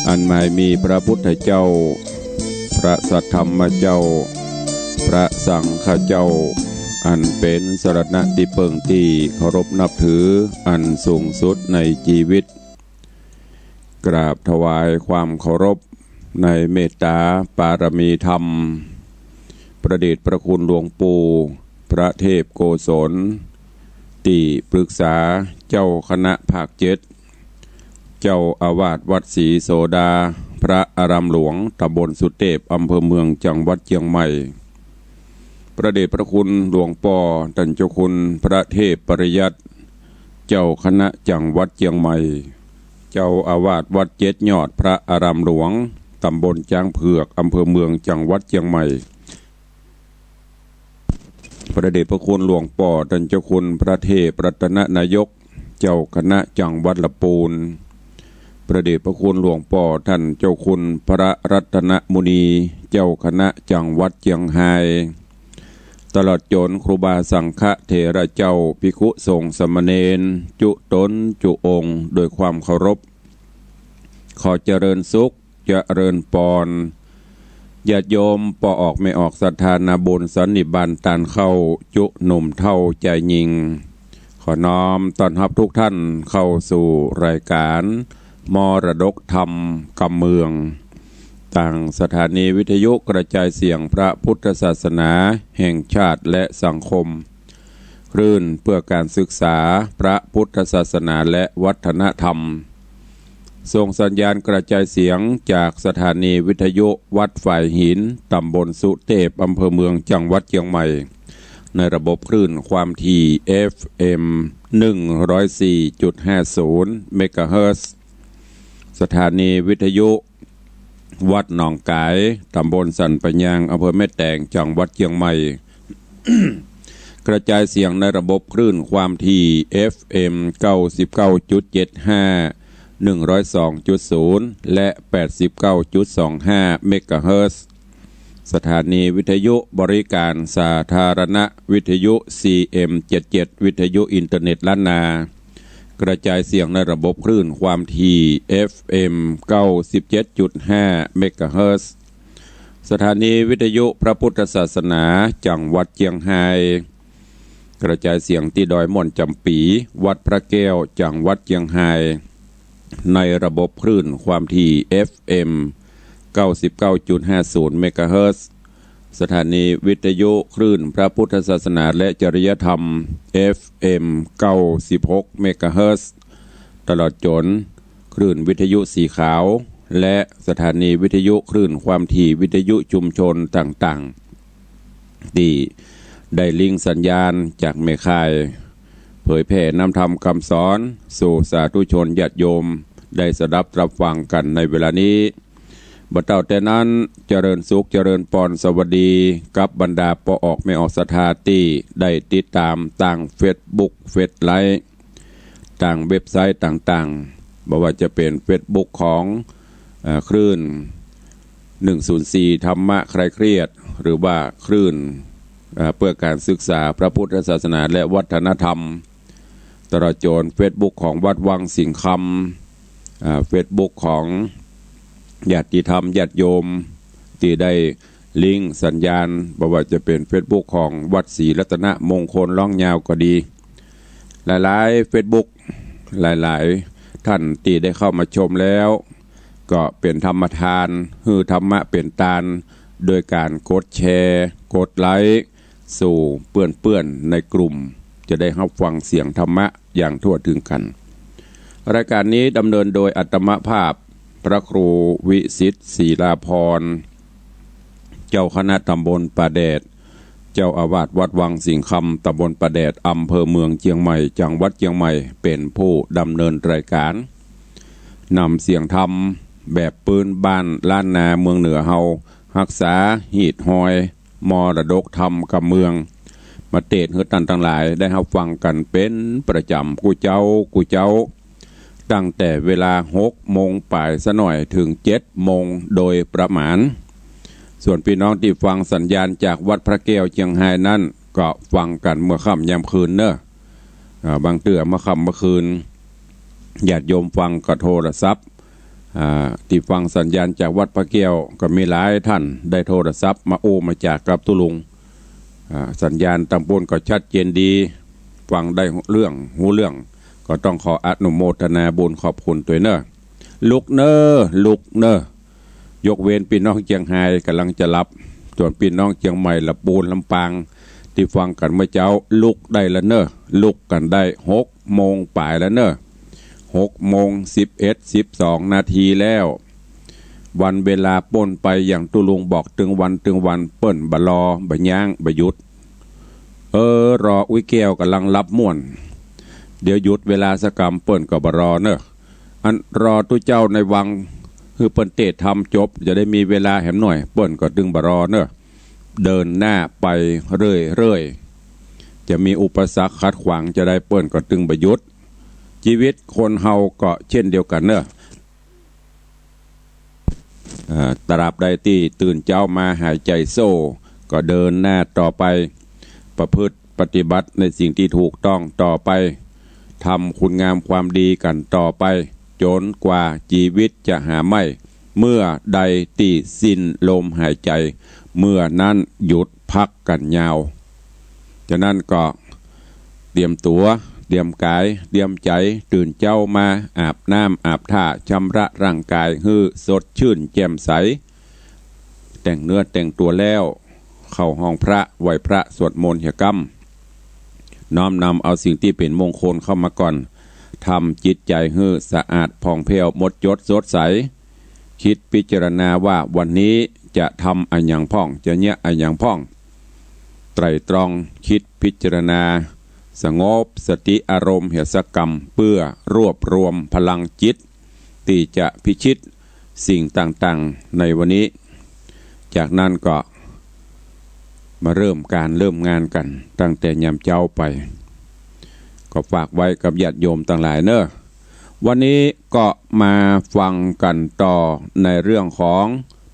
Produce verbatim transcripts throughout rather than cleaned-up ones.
อันหมายมีพระพุทธเจ้า พระสัทธรรมเจ้า พระสังฆเจ้า อันเป๋นสรณะตี้เปิ้งตี้เคารพนับถืออันสูงสุดในจีวิต กราบถวายความเคารพในเมตตาปารมีธรรม พระเดชพระคุณหลวงปู่พระเทพโกศล ตี้ปรึกษาเจ้าคณะภาคเจ็ด เจ้าอาวาสวัดศรีโสดา พระอารามหลวง ตำบลสุเตพ อำเภอเมือง จังหวัดเจียงใหม่ พระเดชพระคุณหลวงป้อต้านเจ้าคุณพระเทพปริยัติ เจ้าคณะจังหวัดเจียงใหม่ เจ้าอาวาสวัดเจ็ดยอด พระอารามหลวง ตำบลจ๊างเผือก อำเภอเมือง จังหวัดเจียงใหม่ พระเดชพระคุณหลวงป้อต้านเจ้าคุณพระเทพรัตนนายก เจ้าคณะจังหวัดละปูน พระเดชพระคุณหลวงป้อต้านเจ้าคุณพระรัตนมุนี เจ้าคณะจังหวัดเจียงฮาย ตลอดจ๋นครูบาสังฆเถระเจ้า ภิกขุสงฆ์สามเณร จุ๊ต๋นจุ๊องค์ โดยความเคารพ ขอเจริญสุข เจริญปอน ญาติโยมป้อออกแม่ออกศรัทธานาบุญสันนิบาตตานเข้า จุ๊หนุ่มเฒ่าจายญิง ขอน้อมต้อนฮับทุกท่านเข้าสู่รายการมรดกธรรมกำเมือง ตางสถานีวิทยุกระจายเสียงพระพุทธศาสนาแห่งชาติและสังคม คลื่นเพื่อการศึกษาพระพุทธศาสนาและวัฒนธรรม ส่งสัญญาณกระจายเสียงจากสถานีวิทยุวัดฝายหิน ตำบลสุเตพ อำเภอเมือง จังหวัดเจียงใหม่ ในระบบคลื่นความถี่ เอฟเอ็ม หนึ่งร้อยสี่จุดห้าศูนย์ เมกะเฮิรตซ์ สถานีวิทยุวัดหนองก๋าย ตำบลสันป่ายาง อำเภอแม่แตง จังหวัดเจียงใหม่ กระจายเสียงในระบบคลื่นความถี่ เอฟเอ็ม เก้าสิบเก้าจุดเจ็ดห้า หนึ่งร้อยสองจุดศูนย์ และ แปดสิบเก้าจุดสองห้า เมกะเฮิรตซ์ สถานีวิทยุบริการสาธารณวิทยุ ซีเอ็มเจ็ดเจ็ด วิทยุอินเทอร์เน็ตล้านนา กระจายเสียงในระบบคลื่นความถี่ เอฟเอ็ม เก้าสิบเจ็ดจุดห้า เมกะเฮิรตซ์ สถานีวิทยุพระพุทธศาสนาจังหวัดเจียงฮาย กระจายเสียงตี้ดอยม่อนจ๋ำปี วัดพระแก้ว จังหวัดเจียงฮาย ในระบบคลื่นความถี่ เอฟเอ็ม เก้าสิบเก้าจุดห้าศูนย์ เมกะเฮิรตซ์ สถานีวิทยุคลื่นพระพุทธศาสนาและจริยธรรม เอฟเอ็ม เก้าสิบหก เมกะเฮิรตซ์ ตลอดจ๋นคลื่นวิทยุสีขาว และสถานีวิทยุคลื่นความถี่วิทยุชุมชนต่างๆ ตี้ได้ลิงก์สัญญาณจากแม่ข่าย เผยแผ่นำธรรมกำสอน สู่สาธุชนญาติโยม ได้สดับรับฟังกั๋นในเวลานี้ บ่าเต้าแต่นั้น เจริญสุข เจริญปอน สวัสดี กับบรรดาป้อออกแม่ออกศรัทธาตี้ได้ติดต๋ามตางเฟซบุ๊ก เฟซไลฟ์ ตางเว็บไซต์ต่างๆ บ่ว่าจะเป๋นเฟซบุ๊กของ เอ่อ คลื่น หนึ่งศูนย์สี่ ธรรมะคลายเครียด หรือว่าคลื่น เอ่อ เพื่อการศึกษาพระพุทธศาสนาและวัฒนธรรม ตลอดจ๋นเฟซบุ๊กของวัดวังสิงห์คำ เอ่อ เฟซบุ๊กของญาติธรรมญาติโยม ตี้ได้ลิงก์สัญญาณ บ่ว่าจะเป๋นเฟซบุ๊กของวัดศรีรัตนมงคล ร้องยาวก็ดี หลายๆ เฟซบุ๊ก หลายๆ ท่านตี้ได้เข้ามาชมแล้ว ก็เป๋นธรรมทาน หื้อธรรมะเป๋นตาน โดยการกดแชร์ กดไลก์ สู่เปื้อนๆ ในกลุ่ม จะได้ฮับฟังเสียงธรรมะอย่างทั่วถึงกั๋น รายการนี้ดำเนินโดยอาตมาภาพ พระครูวิสิทธิ์ ศิลาภรณ์ เจ้าคณะตำบลป่าแดด เจ้าอาวาสวัดวังสิงห์คำ ตำบลป่าแดด อำเภอเมืองเจียงใหม่ จังหวัดเจียงใหม่ เป๋นผู้ดำเนินรายการ นำเสียงธรรมแบบปื้นบ้านล้านนาเมืองเหนือเฮา ฮักษาฮีตฮอย มรดกธรรมกำเมือง มาเตสน์หื้อต้านตังหลายได้ฮับฟังกั๋นเป๋นประจ๋ำกู้เจ๊ากู้เจ๊า ตั้งแต่เวลาหกโมงป๋ายสะหน่อยเถิงเจ็ดโมงโดยประมาณ ส่วนปี้น้องตี้ฟังสัญญาณจากวัดพระแก้วเจียงฮายนั้น ก็ฟังกั๋นเมื่อค่ำยามคืนเน่อ อ่า บางเตื้อเมื่อค่ำเมื่อคืน ญาติโยมฟังก็โทรศัพท์ อ่า ตี้ฟังสัญญาณจากวัดพระแก้วก็มีหลายต้านได้โทรศัพท์มาอู้มาจ๋ากับตุ๊ลุง อ่า สัญญาณตางปู๊นก็ชัดเจนดี ฟังได้เรื่อง ฮู้เรื่อง ก็ต้องขออนุโมทนาบุญขอบคุณตวยเน่อ ลุกเน่อ ลุกเน่อ ยกเว้นปี้น้องเจียงฮายก่ำลังจะหลับ ส่วนปี้น้องเจียงใหม่ ละปูน ลำปาง ตี้ฟังกั๋นเมื่อเจ๊า ลุกได้ละเน่อ ลุกกั๋นได้หกโมงป๋ายละเน่อ หกโมงสิบเอ็ด สิบสองนาทีแล้ว วันเวลาป๊นไปอย่างตุ๊ลุงบอกตึงวันตึงวัน เปิ้นบ่รอ บ่ย้าง บ่หยุด เออ รออุ๊ยแก้วก่ำลังหลับม่วน เดี๋ยวหยุดเวลาสักกำ เปิ้นก็บ่รอเน่อ อันรอตุ๊เจ้าในวัง หื้อเปิ้นเตศน์ธรรมจบ จะได้มีเวลาแหมหน่อย เปิ้นก็ตึงบ่รอเน่อ เดินหน้าไปเรื่อยๆ จะมีอุปสรรคขัดขวางจะใด เปิ้นก็ตึงบ่หยุด จีวิตคนเฮาก็เช่นเดียวกั๋นเน่อ อ่า ตราบใดตี้ตื่นเจ๊ามาหายใจ๋โซ่ ก็เดินหน้าต่อไป ประพฤติปฏิบัติในสิ่งตี้ถูกต้องต่อไป ทำคุณงามความดีกั๋นต่อไป จ๋นกว่าจีวิตจะหาไม่ เมื่อใดตี้สิ้นลมหายใจ๋ เมื่อนั้นหยุดพักกั๋นยาว ฉะนั้นก็เตรียมตั๋ว เตรียมก๋าย เตรียมใจ๋ ตื่นเจ๊ามาอาบน้ำอาบท่า ชำระร่างก๋ายหื้อสดชื่นแจ่มใส แต่งเนื้อแต่งตั๋วแล้ว เข้าห้องพระ ไหว้พระสวดมนต์เหียกำ น้อมนำเอาสิ่งตี้เป๋นมงคลเข้ามาก่อน ทำจิตใจ๋หื้อสะอาดผ่องแผ้วหมดจดสดใส คิดพิจารณาว่าวันนี้จะทำอะหยังพ่อง จะเยียะอะหยังพ่อง ไตร่ตรองคิดพิจารณา สงบสติอารมณ์เหียสักกำ เพื่อรวบรวมพลังจิต ตี้จะพิชิตสิ่งต่างๆ ในวันนี้ จากนั้นก็มาเริ่มก๋านเริ่มงานกั๋นตั้งแต่ยามเจ๊าไป ก็ฝากไว้กับญาติโยมตังหลายเน่อ วันนี้ก็มาฟังกั๋นต่อในเรื่องของ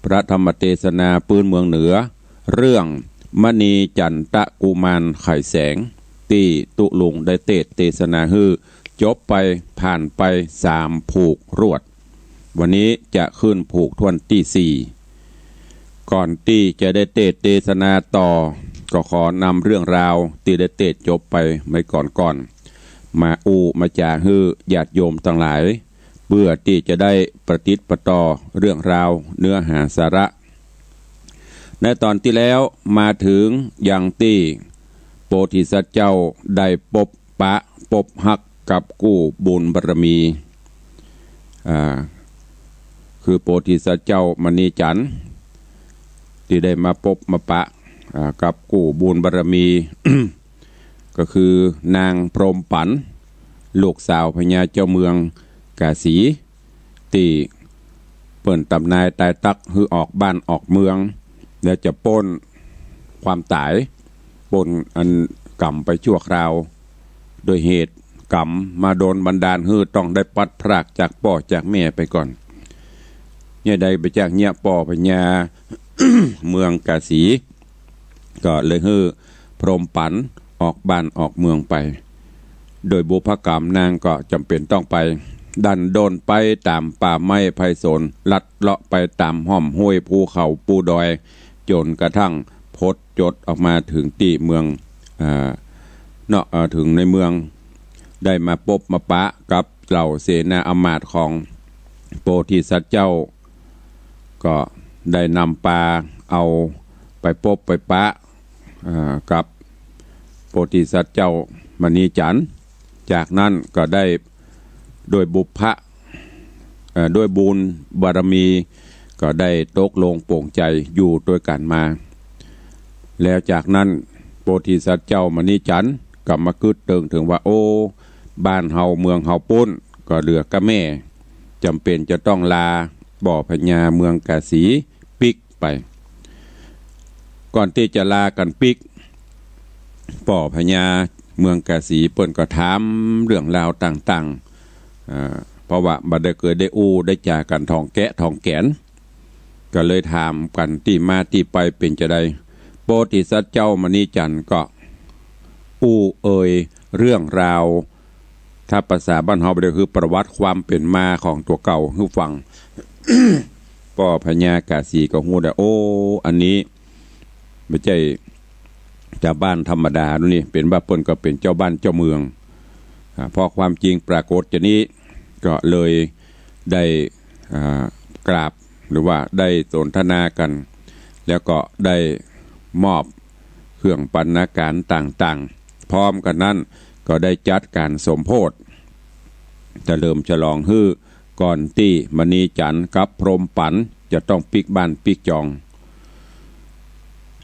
พระธรรมเตสนาปื๊นเมืองเหนือ เรื่องมณีจันตะกุมารไข่แสง ตี้ตุ๊ลุงได้เตสน์เตสนาหื้อจบไป ผ่านไปสามผูกรวด วันนี้จะขึ้นผูกถ้วนตี้สี่ ก่อนตี้จะได้เตสน์เตสนาต่อ ก็ขอนำเรื่องราวตี้ได้เตสน์จบไปเมื่อก่อนก่อน มาอู้มาจ๋าหื้อญาติโยมตังหลาย เพื่อตี้จะได้ประติดประต่อเรื่องราวเนื้อหาสาระ ในต๋อนตี้แล้วมาเถิงยังตี้โพธิสัตว์เจ้าได้ปบปะปบฮักกับกู้บุญบารมี อ่า คือโพธิสัตว์เจ้ามณีจันทร์ ตี้ได้มาปบมาปะ อ่า กับกู้บุญบารมี ก็คือนางพรหมปั๋น ลูกสาวพญาเจ้าเมืองกาสี ตี้เปิ้นต๋ามนายต๋ายตั๊กหื้อออกบ้านออกเมือง แล้วจะป๊นความต๋าย ป๊นอันก๋รรมไปชั่วคราว โดยเหตุก๋รรมมาดลบันดาลหื้อต้องได้พลัดพรากจากป้อจากแม่ไปก่อน เยียะใดไปจากเยียะป้อพญาเมืองกาสี ก็เลยหื้อพรหมปั๋นออกบ้านออกเมืองไป โดยบุพก๋รรมนางก็จ๋ำเป๋นต้องไปดันด้นไปต๋ามป่าไม้ไพศาล ลัดเลาะไปต๋ามฮ่อมห้วยภูเขาปูดอย จ๋นกระทั่งพดจดออกมาเถิงตี้เมือง อ่า เนาะ เอ่อ เถิงในเมือง ได้มาปบมาปะกับเหล่าเสนาอำมาตย์ของโพธิสัตว์เจ้า ก็ได้นำปาเอาไปปบไปปะ อ่า กับโพธิสัตว์เจ้ามณีจันทร์ จากนั้นก็ได้ด้วยบุพพะ เอ่อ ด้วยบุญบารมี ก็ได้ตกลงปลงใจ๋อยู่ตวยกั๋นมา แล้วจากนั้นโพธิสัตว์เจ้ามณีจันทร์ก็มากึ๊ดเติงเถิงว่า โอ้ บ้านเฮาเมืองเฮาปู๊นก็เหลือก้าแม่ จ๋ำเป๋นจะต้องลาป้อพญาเมืองกาสีปิ๊กไป ก่อนตี้จะลากั๋นปิ๊ก ป้อพญาเมืองกาสีเปิ้นก็ถามเรื่องราวต่างๆ อ่า เพราะว่าบ่ได้เกยได้อู้ได้จ๋ากั๋นถ่องแกะถ่องแก๋น ก็เลยถามกั๋นตี้มาตี้ไปเป๋นจาใด โพธิสัตว์เจ้ามณีจันทร์ก็อู้เอ่ยเรื่องราว ถ้าภาษาบ้านเฮาบ่ได้หื้อประวัติความเป๋นมาของตั๋วเก่าหื้อฟัง ป้อพญากาสีก็ฮู้ได้ โอ้ อันนี้บ่ใจ้จาวบ้านธรรมดาดูนี่ เป๋นว่าเปิ้นก็เป๋นเจ้าบ้านเจ้าเมือง อ่า พอความจริงปรากฏจะนี้ ก็เลยได้ อ่า กราบ หรือว่าได้สนทนากั๋น แล้วก็ได้มอบเครื่องบรรณาการต่างๆ พร้อมกั๋นนั้นก็ได้จัดก๋านสมโพธิ เฉลิมฉลองหื้อ ก่อนตี้มณีจันทร์กับพรหมปัณฑ์จะต้องปิ๊กบ้านปิ๊กจอง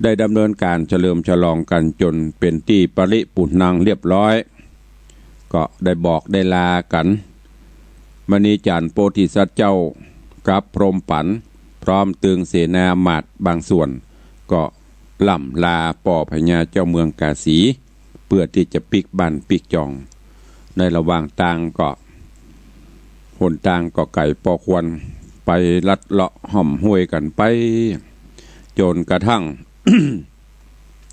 ได้ดำเนินก๋านเฉลิมฉลองกั๋นจ๋นเป๋นตี้ปริปูรณังเรียบร้อย ก็ได้บอกได้ลากั๋น มณีจันทร์โพธิสัตว์เจ้ากับพรหมปัณฑ์ พร้อมตึงเสนามาตย์บางส่วน ก็ล่ำลาป้อพญาเจ้าเมืองกาสี เปื้อตี้จะปิ๊กบ้านปิ๊กจอง ในระหว่างตางก็ หนตางก็ไก๋ปอควร ไปลัดเลาะฮ่อมห้วยกั๋นไป จ๋นกระทั่ง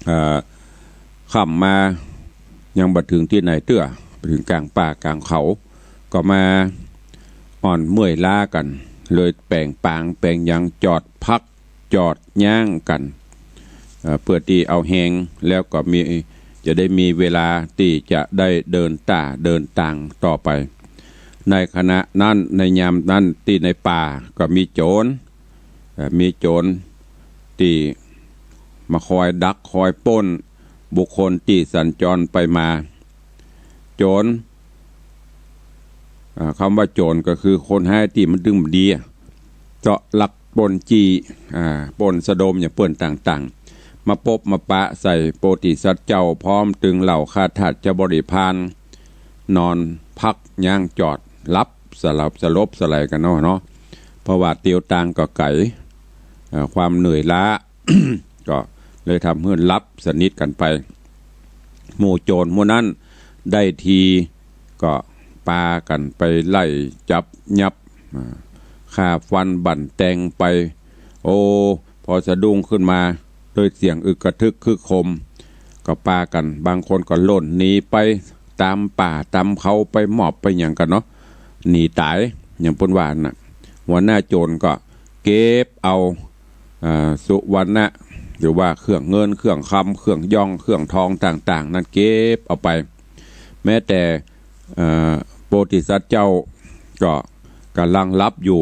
เอ่อ ค่ำมายังบ่เถิงตี้ไหนเตื้อ ไปเถิงก๋างป่าก๋างเขา ก็มาอ่อนเมื่อยล้ากั๋น เลยแป๋งปางแป๋งหยังจอดพัก จอดยั้งกั๋น เอ่อ เปื้อตี้เอาแฮง แล้วก็มี จะได้มีเวลาตี้จะได้เดินต้าเดินตางต่อไป ในขณะนั้น ในยามนั้นตี้ในป่าก็มีโจร เอ่อ มีโจรตี้มาคอยดักคอยปล้นบุคคลตี้สัญจรไปมา โจร อ่า กำว่าโจรก็คือคนฮ้ายตี้มันตึงบ่ดีอะ เจาะลักปล้นจี้ อ่า ปล้นสะดมอย่างเปิ้นต่างๆ มาปบมาปะใส่โพธิสัตว์เจ้า พร้อมตึงเหล่าข้าทาสเจ้าบริพาร นอนพักยั้งจอดหลับสลบ สลบสลายกั๋นเนาะ เนาะ เพราะว่าเตียวตางก็ไก๋ เอ่อ ความเหนื่อยล้า ก็เลยทำหื้อหลับสนิทกั๋นไป หมู่โจรหมู่นั้นได้ทีก็ปากั๋นไปไล่จับยับ อ่า ฆ่าฟันบั่นแตงไป โอ้ พอสะดุ้งขึ้นมาด้วยเสียงอึกกระทึกคึกโครม ก็ปากั๋น บางคนก็ล่นหนีไปต๋ามป่าต๋ามเขาไปมอบไปหยังกั๋นเนาะ หนีต๋าย อย่างเปิ้นว่าน่ะ หัวหน้าโจรก็เก็บเอา อ่า สุวรรณะ หรือว่าเครื่องเงินเครื่องคำ เครื่องย่องเครื่องทองต่างๆ นั้นเก็บเอาไป แม้แต่ เอ่อ โพธิสัตว์เจ้าก็ก่ำลังหลับอยู่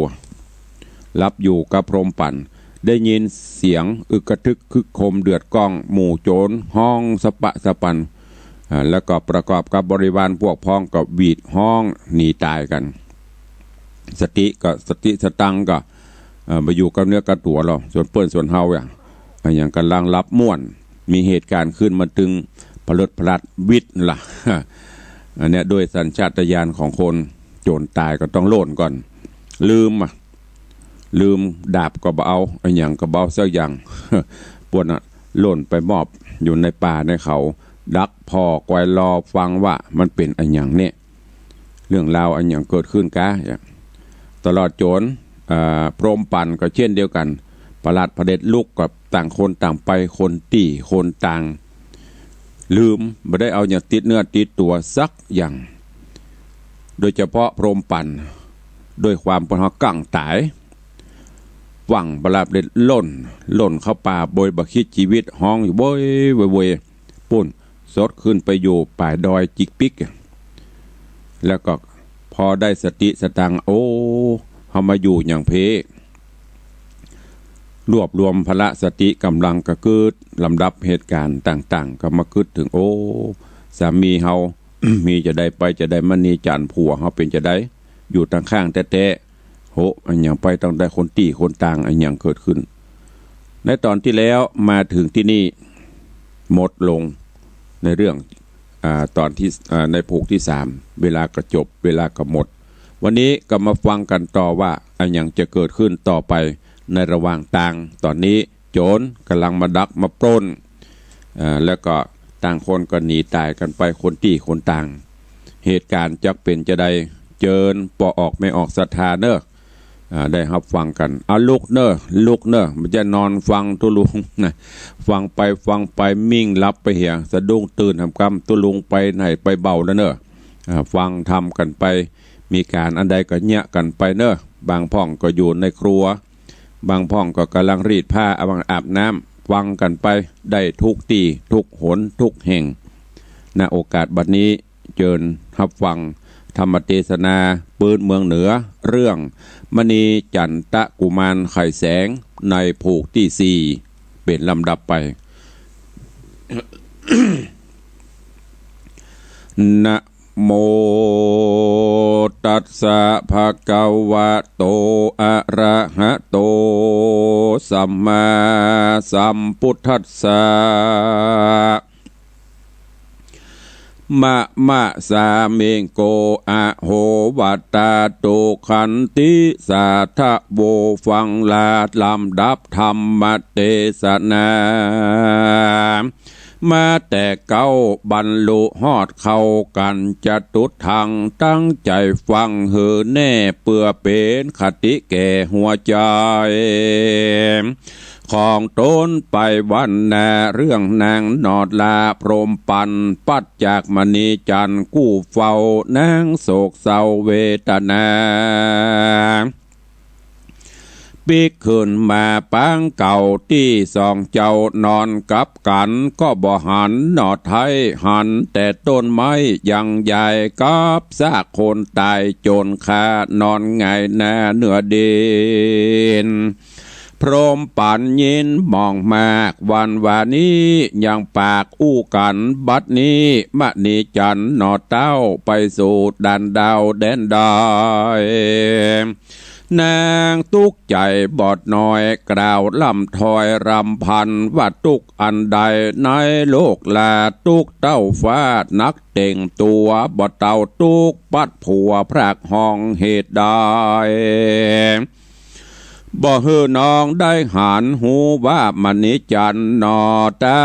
หลับอยู่กับพรหมปัณฑ์ ได้ยินเสียงอึกกระทึกคึกโครมเดือดก้อง หมู่โจรฮ้องสะปะสะปัน อ่า แล้วก็ประกอบกับบริวารพวกพ้องก็หวีดฮ้องหนีต๋ายกั๋น สติก็ สติสตังค์ก็ เอ่อ บ่อยู่กับเนื้อกับตั๋วแล้ว ส่วนเปิ้นส่วนเฮาอะ อะหยังก่ำลังหลับม่วน มีเหตุก๋ารณ์ขึ้นมาตึงผะเลิดผะลัดวิดละ อันเนี้ยด้วยสัญชาตญาณของคน โจรต๋ายก็ต้องล่นก่อน ลืมอะ ลืมดาบก็บ่เอา อะหยังก็บ่เอาสักอย่าง ปวนน่ะ ล่นไปมอบอยู่ในป่าในเขา ดักผ่อคอยรอฟังว่ามันเป๋นอะหยังเนี่ย เรื่องราวอะหยังเกิดขึ้นกา ตลอดจ๋น อ่า พรหมปัณฑ์ก็เช่นเดียวกั๋น ผะหลาดผะเด็จลุกก็ต่างคนต่างไป คนตี้คนตาง ลืม บ่ได้เอาหยังติดเนื้อติดตั๋วสักอย่าง โดยเฉพาะพรหมปัณฑ์ ด้วยความเปิ้นฮ้องกังต๋าย ฟั่งผะหลาดผะเด็จล่น ล่นเข้าป่าโดยบ่คิดจีวิต ฮ้องอยู่โวยโวยโวย ปู๊น สดขึ้นไปอยู่ป๋ายดอยจิกปิก แล้วก็พอได้สติสตังค์ โอ้ เฮามาอยู่หยังเพ รวบรวมพละสติก๋ำลังกะกึ๊ดลำดับเหตุก๋ารณ์ต่างๆ ก็มากึ๊ดเถิง โอ้ สามีเฮา มีจาใดไปจาใด มณีจันทร์ผัวเฮาเป๋นจาใด อยู่ตังข้างแต๊ๆ โห อะหยังไปตังใด คนตี้คนตาง อะหยังเกิดขึ้น ในต๋อนตี้แล้วมาเถิงตี้นี่ หมดลงในเรื่อง อ่า ต๋อนตี้ อ่า ในผูกตี้สาม เวลาก็จบ เวลาก็หมด วันนี้ก็มาฟังกั๋นต่อว่า อะหยังจะเกิดขึ้นต่อไปในระหว่างตาง ต๋อนนี้โจรก่ำลังมาดักมาปล้น อ่า แล้วก็ต่างคนก็หนีต๋ายกั๋นไป คนตี้คนตาง เหตุก๋ารณ์จักเป๋นจาใด เจิญป้อออกแม่ออกศรัทธาเน่อ อ่า ได้ฮับฟังกั๋น เอาลุกเน่อ ลุกเน่อ บ่ใจ้นอนฟังตุ๊ลุงนะ ฟังไปฟังไปมิ่งหลับไปเหีย สะดุ้งตื่นหำกำ ตุ๊ลุงไปไหนไปเบาแล้วเน่อ อ่า ฟังธรรมกั๋นไป มีก๋านอันใดก็เยียะกั๋นไปเน่อ บางพ่องก็อยู่ในครัว บางพ่องก็ก่ำลังรีดผ้า อาบน้ำ ฟังกั๋นไป ได้กู้ตี้กู้หนกู้แห่ง ณ โอกาสบัดนี้ เจิญฮับฟังธรรมเตสนาปื๊นเมืองเหนือ เรื่องมณีจันตะกุมารไข่แสง ในผูกตี้สี่ เป๋นลำดับไป นะโมตัสสะ ภะคะวะโต อะระหะโต สัมมาสัมพุทธัสสะ มะมะสามิง โก อะโห วัตตา ตุขันติ สาทะโว ฟังลาดลำดับธรรมเตสนา มาแต่เก๊าบรรลุฮอดเข้ากัณฑ์จตุตถัง ตั้งใจ๋ฟังหื้อแน่ เปื้อเป๋นคติแก่หัวใจ๋ ของตนไปวันหน้า เรื่องนางหนอดลาพรหมปัณฑ์ ปัดจากมณีจันทร์กู้เฝ้านางโศกเศร้าเวทนา ปิ๊กขึ้นมาปางเก่าตี้สองเจ้านอนกับกั๋น ก็บ่หันหนอไท้ หันแต่ต้นไม้ยังใหญ่ กับซากคนต๋ายโจรฆ่านอนหงายหน้าเนื้อดิน พรหมปัณฑ์ยินหมองมาก วันวานี้ยังปากอู้กั๋น บัดนี้มณีจันทร์หนอเต้า ไปสู่ด่านดาวแดนดอย นางตุ๊กใจ๋บ่น้อย กล่าวล่ำถ้อยรำพันว่า ตุ๊กอันใดในโลกลา ตุ๊กเต้าฟ้านักเต่ง ตั๋วบ่เต้าตุ๊ก ปัดผัวพรากห้องเหตุใด บ่หื้อน้องได้หัน ฮู้ว่ามณีจันทร์หนอเต้า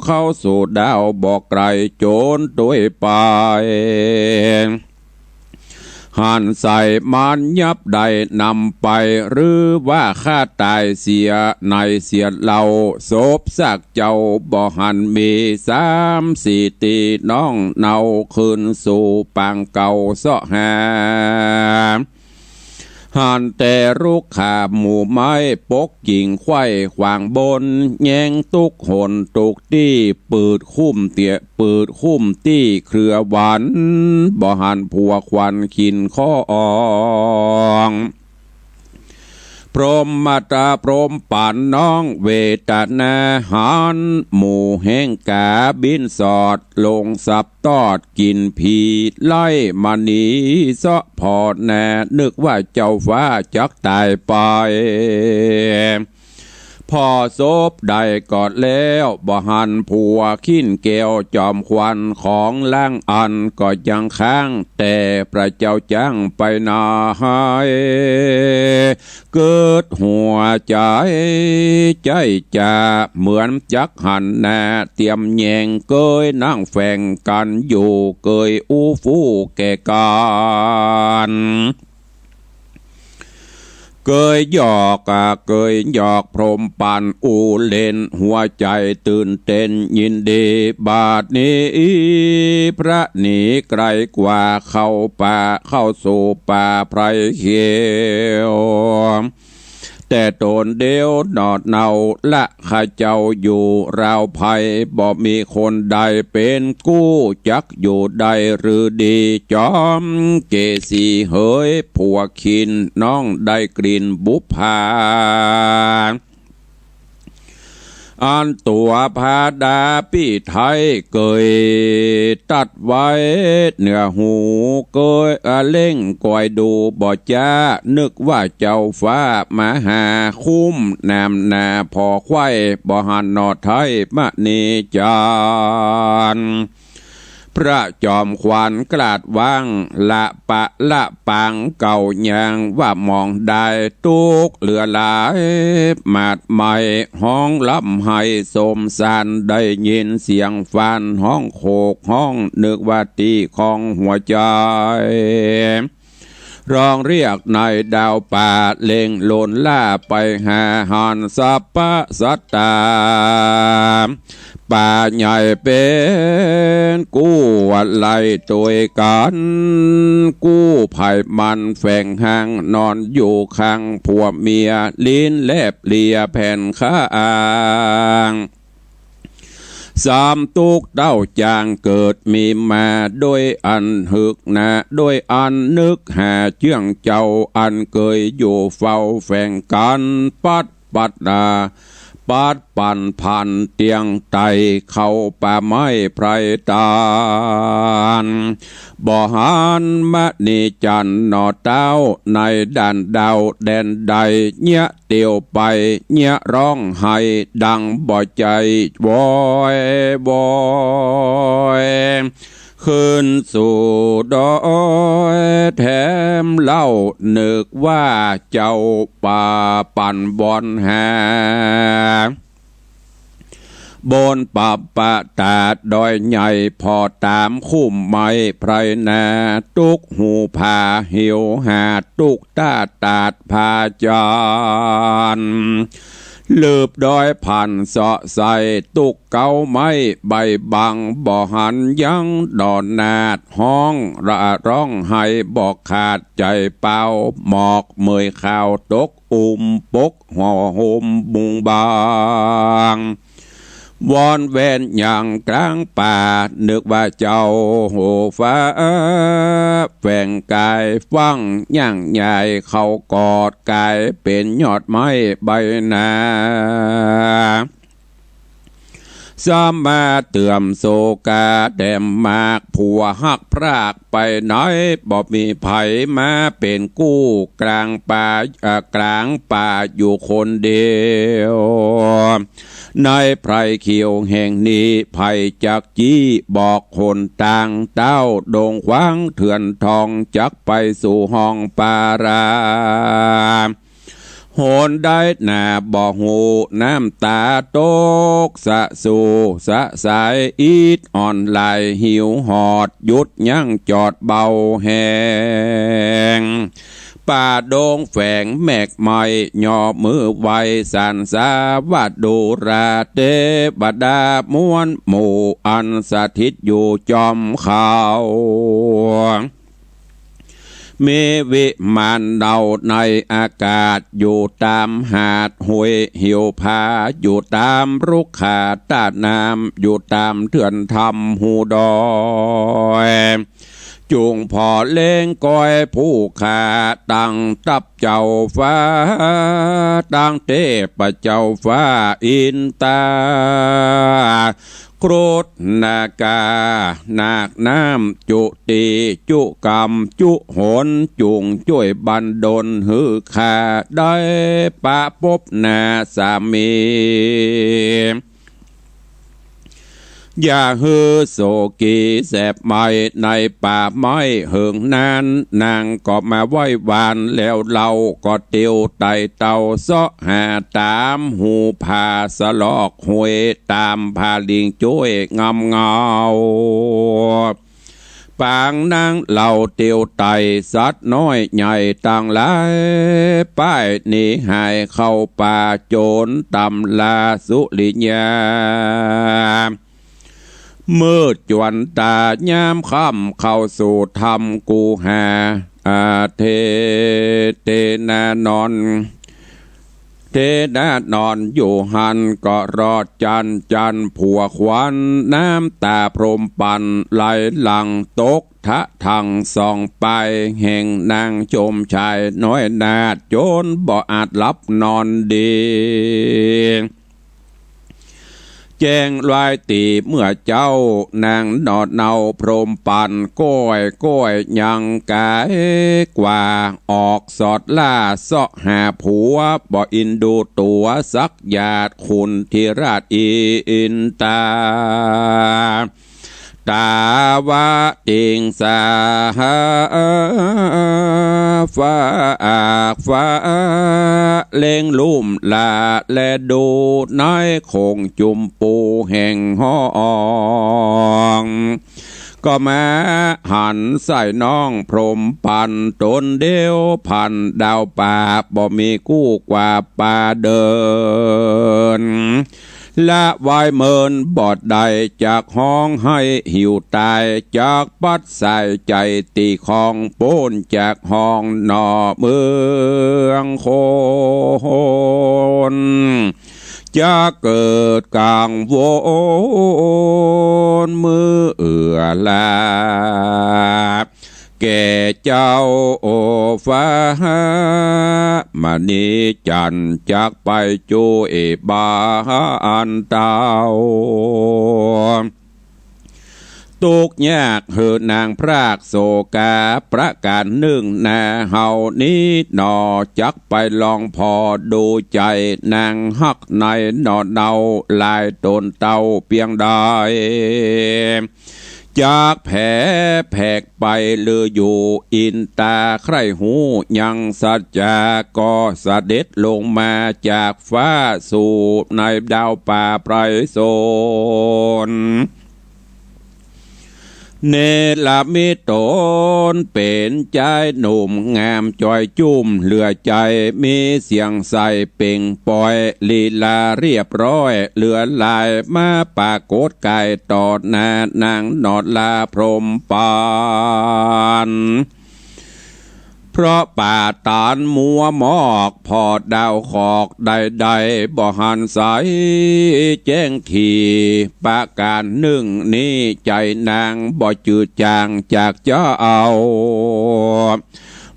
เข้าสู่ดาวบ่ไก๋โจรตวยไป หันใส่มารยับได้นำไป หรือว่าฆ่าต๋ายเสียในเสียเล่า ศพซากเจ้าบ่หันมี สามสี่ตี้น้องเน่าคืนสู่ปางเก่าเสาะหา หันแต่รุกขาหมู่ไม้ ปกกิ่งไขว้ขวางบน แยงตุ๊กหนตุ๊กตี้ ปืดคุ้มเตี้ย ปืดคุ้มตี้เครือหวัน บ่หันผัวควันขินข้ออ่อง พรหมมาตาพรหมปัณฑ์น้องเวทนา หันหมู่แห้งก๋าบินสอด ลงสับตอดกิ๋นผีไล่มณีเสาะผ่อหน้า นึกว่าเจ้าฟ้าจักต๋ายไป ผ่อศพได้ก็แล้ว บ่หันผัวขิ้นแก้วจอมขวัญ ของล่างอั้นก็ยังค้าง แต่พระเจ้าจั้งไปนาหาย เกิดหัวใจ๋ใจ๊จ๋า เหมือนจักหันหน้าเตียมแยง เกยนั่งแฝงกั๋นอยู่ เกยอู้ฟู่แก่กั๋น เกยหยอก อ่า เกยหยอกพรหมปัณฑ์อู้เล่น หัวใจ๋ตื่นเต้นยินดี บาดนี้พระหนีไก๋กว่า เข้าป่าเข้าสู่ป่าไพรเขียว แต่ต๋นเดียวหนอเน่า ละข้าเจ้าอยู่ราวภัย บ่มีคนใดเป๋นกู้ จักอยู่ได้หรือดี จอมเกสีเหย ผัวขิ้นน้องได้กลิ่นบุปผา อันตั๋วพระดาปิไทยเกยตัดไว้เหนือหู เกยอะเล่งกอยดูบ่จ้า นึกว่าเจ้าฟ้ามาหา คุ้มหนามหน้าผ่อไขว้ บ่หันหนอไท้มณีจันทร์ พระจอมขวัญกลาดว้าง ละปะละปางเก่ายัง ว่าหมองได้ตุ๊กเหลือหลาย หมาดไหม้ฮ้องร่ำไห้สมสาร ได้ยินเสียงฟ้านฮ้องโขกฮ้อง นึกว่าตี้ของหัวใจ๋ ร้องเรียกในดาวป่า เร่งหล่นล่าไปหา หันสรรพสัตว์ต๋า ป่าใหญ่เป๋นกู้อะไลตวยกั๋น กู้ไผ่มันแฝงห้าง นอนอยู่ข้างผัวเมีย ลิ้นแลบเลียแผ่นข้าง สามตุ๊กเต้าจ๋างเกิดมีมา ด้วยอันหึกหนา ด้วยอันนึกหาเจื้องเจ้า อันเกยอยู่เฝ้าแฝงกั๋น ปัดปัดนา ปัดปั่นผันเตียงไต่ เข้าป่าไม้ไพรตาล บ่หันมณีจันทร์หน่อเต้า ในด่านดาวแดนใด เยียะเตียวไป เยียะฮ้องไห้ ดังบ่ใจ๋วอยวอย ขึ้นสู่ดอยแถมเล่า นึกว่าเจ้าป่าปั่นบ่อนหา บนปับปะตาดดอยใหญ่ ผ่อต๋ามคุ้มไม้ไพรนา ตุ๊กหูผาหิวหา ตุ๊กต๋าตาดผาจันทร์ ลืบดอยผันเสาะใส่ ตุ๊กเก๊าไม้ใบบัง บ่หันยังดอนนาด ฮ้องระฮ้องไห้บ่ขาด ใจ๋เปล่าหมอกเหมยขาว ตกอุ้มปกห่อห่มมุงบาง วอนแว่นอย่างกลางป่า นึกว่าเจ้าโหฟ้า แฝงก๋ายฟั่งย่างใหญ่ เข้ากอดก๋ายเป๋นยอดไม้ใบหนา สามมาเตื่อมโศกาแดมมาก ผัวฮักพรากไปไหน บ่มีใผมาเป๋นกู้ กลางป่า เอ่อ กลางป่าอยู่คนเดียว ในไพรเขียวแห่งนี้ ใผจักจี้บอกหนตาง เต้าดงขวางเถื่อนทอง จักไปสู่ห้องป่ารา หนใดหนาบ่ฮู้ น้ำต๋าตกสะสูสะสาย อิดอ่อนหลายหิวหอด หยุดยั้งจอดเบาแฮง ป่าดงแฝงแมกไม้ ย่อมือไหว้สรรสาว่า ดูราเตวดาม้วนหมู่ อันสถิตอยู่จอมเขา มีวิมานเดาในอากาศ อยู่ต๋ามหาดห้วยหิวผา อยู่ต๋ามรุกขาต้าน้ำ อยู่ต๋ามเถื่อนถ้ำฮูดอย จุ่งผ่อเล็งก้อยผู้ข้า ตั้งตับเจ้าฟ้า ตั้งเตพเจ้าฟ้าอินตา ครุฑนาคา นาคน้ำจุติ จุกรรมจุหน จุ่งจ้วยบันดลหื้อข้า ได้ปะปบหน้าสามี อย่าหื้อโศกีแสบไหม้ ในป่าไม้เหิงนาน นางก็มาไหว้วาน แล้วเฮาก็เตียวไต่เต้า เซาะหาต๋ามหูผา สะลอกห้วยต๋ามผาลิงจ้วยงามเงา ปางนางเฮาเตียวไต่ สัตว์น้อยใหญ่ตังหลาย ป้ายหนีหายเข้าป่า โจรต๋ามล่าสุริยา มืดจวนต๋ายามค่ำ เข้าสู่ถ้ำกูหา อาเท เทนานอน เทนานอนอยู่หั้นก็รอดจัน จันผัวขวัญ น้ำต๋าพรหมปัณฑ์ไหลหลั่งตกทะธังส่องไป แห่งนางชมชายน้อยนาฏ จนบ่อาจหลับนอนดี แจ้งลายตี๋เมื่อเจ๊า นางหน่อเนาพรหมปัณฑ์ ก้อยก้อยยังก๋ายกว่า ออกสอดล่าเซาะหาผัว บ่อินดูตั๋วสักหยาด ขุนธิราชอินตา ต๋าวะติงสา ฝากฟ้าเล็งลุ่มหล้า แลดูในโขงจุมปูแห่งห้อง ก็มาหันใส่น้องพรหมปัณฑ์ ต๋นเดียวพันดาวป่า บ่มีกู้กว่าป่าเดิน ละไว้เมินบ่ได้ จักฮ้องไห้หิวต๋าย จักปัดสายใจ๋ตี้ของ ป๊นจากห้องหน่อเมืองคน จักเกิดกังวลเมื่อละ แก่เจ้าฟ้ามณีจันทร์ จักไปจ้วยบ้านเต้า ตุ๊กข์ยากหื้อนางพรากโศกา ประก๋านนึ่งนาเฮานี้หนอ จักไปลองผ่อดูใจ๋ นางฮักในหน่อเนา หลายต๋นเต้าเปียงใด จักแผแผกไปลืออยู่ อินต๋าใคร่ฮู้ยังสัจจะ ก็เสด็จลงมาจากฟ้า สู่ในดาวป่าไพรสน เนรมิตต๋นเป๋นจายหนุ่มงามจ้อยจุ้มเหลือใจ๋ มีเสียงใสเปล่งปล่อย ลีลาเรียบร้อยเหลือหลาย มาปรากฏก๋ายต่อหน้านางหนอดลาพรหมปาน เพราะป่าต๋านมัวหมอก ผ่อดาวขอกใดๆ บ่หันใสแจ้งถี่ ประก๋านนึ่งนี้ใจ๋นางบ่จืดจาง จากจะเอา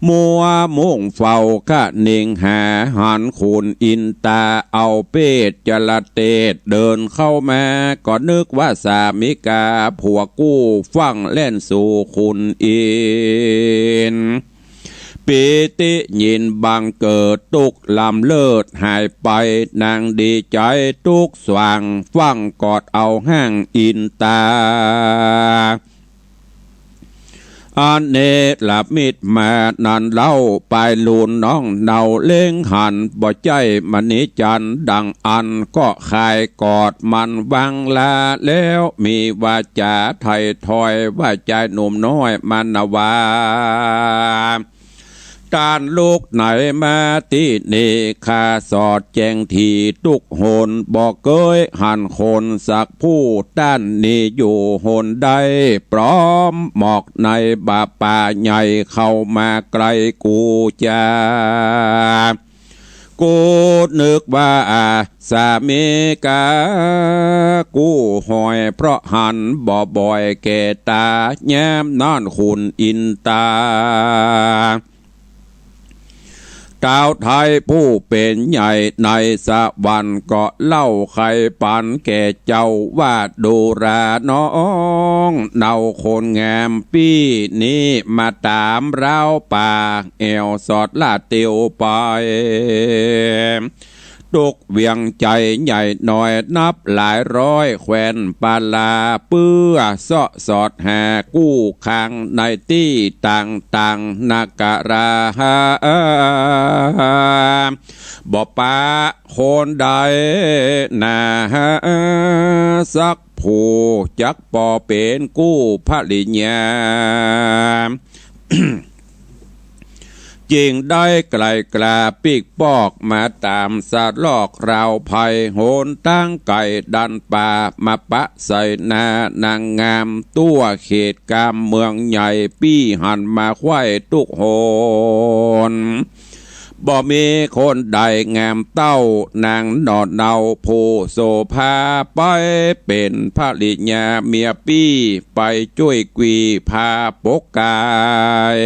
มัวมุ่งเฝ้าคะเนงหา หันขุนอินต๋าเอาเปตจลเตศ เดินเข้ามา ก็นึกว่าสามิกา ผัวกู้ฟั่งแล่นสู่ขุนอินทร์ ปีติยินบังเกิด ตุ๊กข์ล้ำเลิศหายไป นางดีใจ๋ตุ๊กข์สว่าง ฟั่งกอดเอาห้างอินต๋า อันเนรมิตมานั้นเล่า ปายลูนน้องเนาเล็งหัน บ่ใจ้มณีจันทร์ดังอั้น ก็คายกอดมันวางลา แล้วมีวาจ๋าไถ่ถอยว่า จายหนุ่มน้อยมานวา ต้านลุกไหนมาตี้นี่ ข้าสอดแจ้งถี่ตุ๊กหน บ่เกยหันคนสักผู้ ต้านนี้อยู่หนใด ปลอมหมอกในบ่าป่าใหญ่ เข้ามาใก้กูจา กูนึกว่าสามิกา กู้หอย เพราะหันบ่บ่อยแก่ต๋า ยามนั้นขุนอินต๋า ต้าวไทยผู้เป๋นใหญ่ในสวรรค์ ก็เล่าไขปันแก่เจ้าว่า ดูราน้องเนาคนงามปี้นี้ มาต๋ามราวป่า แอ่วสอดลาดเตียวไป ตุ๊กเวียงใจ๋ใหญ่น้อยนับหลายร้อย แคว้นปาลา เปื้อเซาะสอดหากู้คลัง ในตี้ต่างๆ นกราหา บ่ปะคนใดนา สักผู้ จักปอเป๋นกู้ภริยา จึงได้ไกล่กล่าวปิ๊กปอก มาต๋ามสะลอกราวภัย หนตางไก๋ดันป่า มาปะใส่หน้านางงาม ตั้วเขตกามเมืองใหญ่ ปี้หันมาใคว่ตุ๊กหน บ่มีคนใดงามเต้า นางหนอเนาผู้โสภา ไปเป๋นภริยาเมียปี้ ไปจ้วยกวีพาปกกาย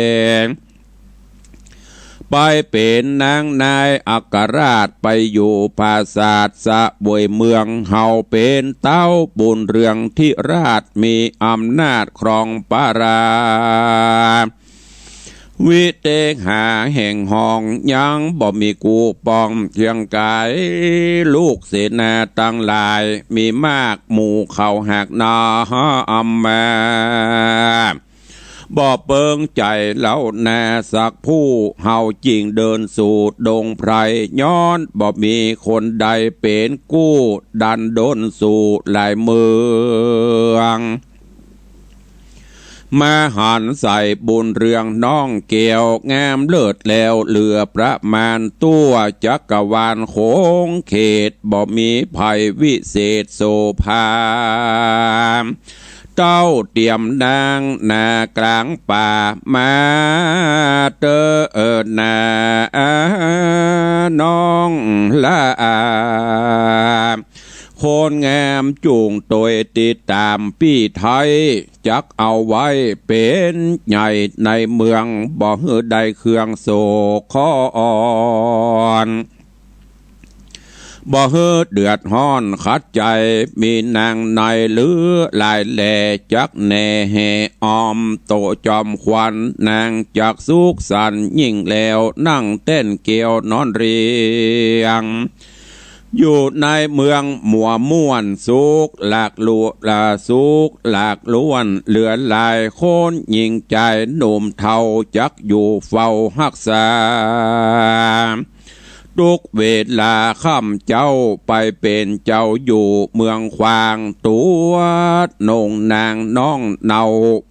ไปเป๋นนางนายอัครราช ไปอยู่ปราสาทเสวยเมือง เฮาเป๋นเต้าบุญเรืองธิราช มีอำนาจครองปาลา วิเตหาแห่งห้อง ยังบ่มีกู้ปองเคียงก๋าย ลูกเสนาตังหลาย มีมากหมู่เขาหากนาอำมา บ่เปิงใจ๋เล่านาสักผู้ เฮาจึงเดินสู่ดงไพร ย้อนบ่มีคนใดเป๋นกู้ ดันด้นสู่หลายเมือง มาหันใส่บุญเรืองน้องแก้ว งามเลิศแล้วเหลือประมาณ ทั่วจักรวาลขงเขต บ่มีใผวิเศษโสภา เต้าเตียมนางหน้ากลางป่า มาเต๊อะนาน้องหล้า คนงามจุ่งตวยติดต๋ามปี้ไทย จักเอาไว้เป๋นใหญ่ในเมือง บ่หื้อได้เครื่องโศกขออ่อน บ่หื้อเดือดฮ้อนขัดใจ๋ มีนางในหรือหลายแล จักแหน่แห่ออม โตจอมขวัญนางจักสุขสันต์ยิ่งแล้ว นั่งแต้นแก้วนอนเรียง อยู่ในเมืองมัวม่วนสุขหลากลุ ละสุขหลากล้วนเหลือหลาย คนหญิงจายหนุ่มเฒ่าจักอยู่เฝ้าฮักษา ทุกเวลาค่ำเจ๊าไปเป๋นเจ้าอยู่เมืองขวาง ตั๋วหนุ่งนางน้องเนา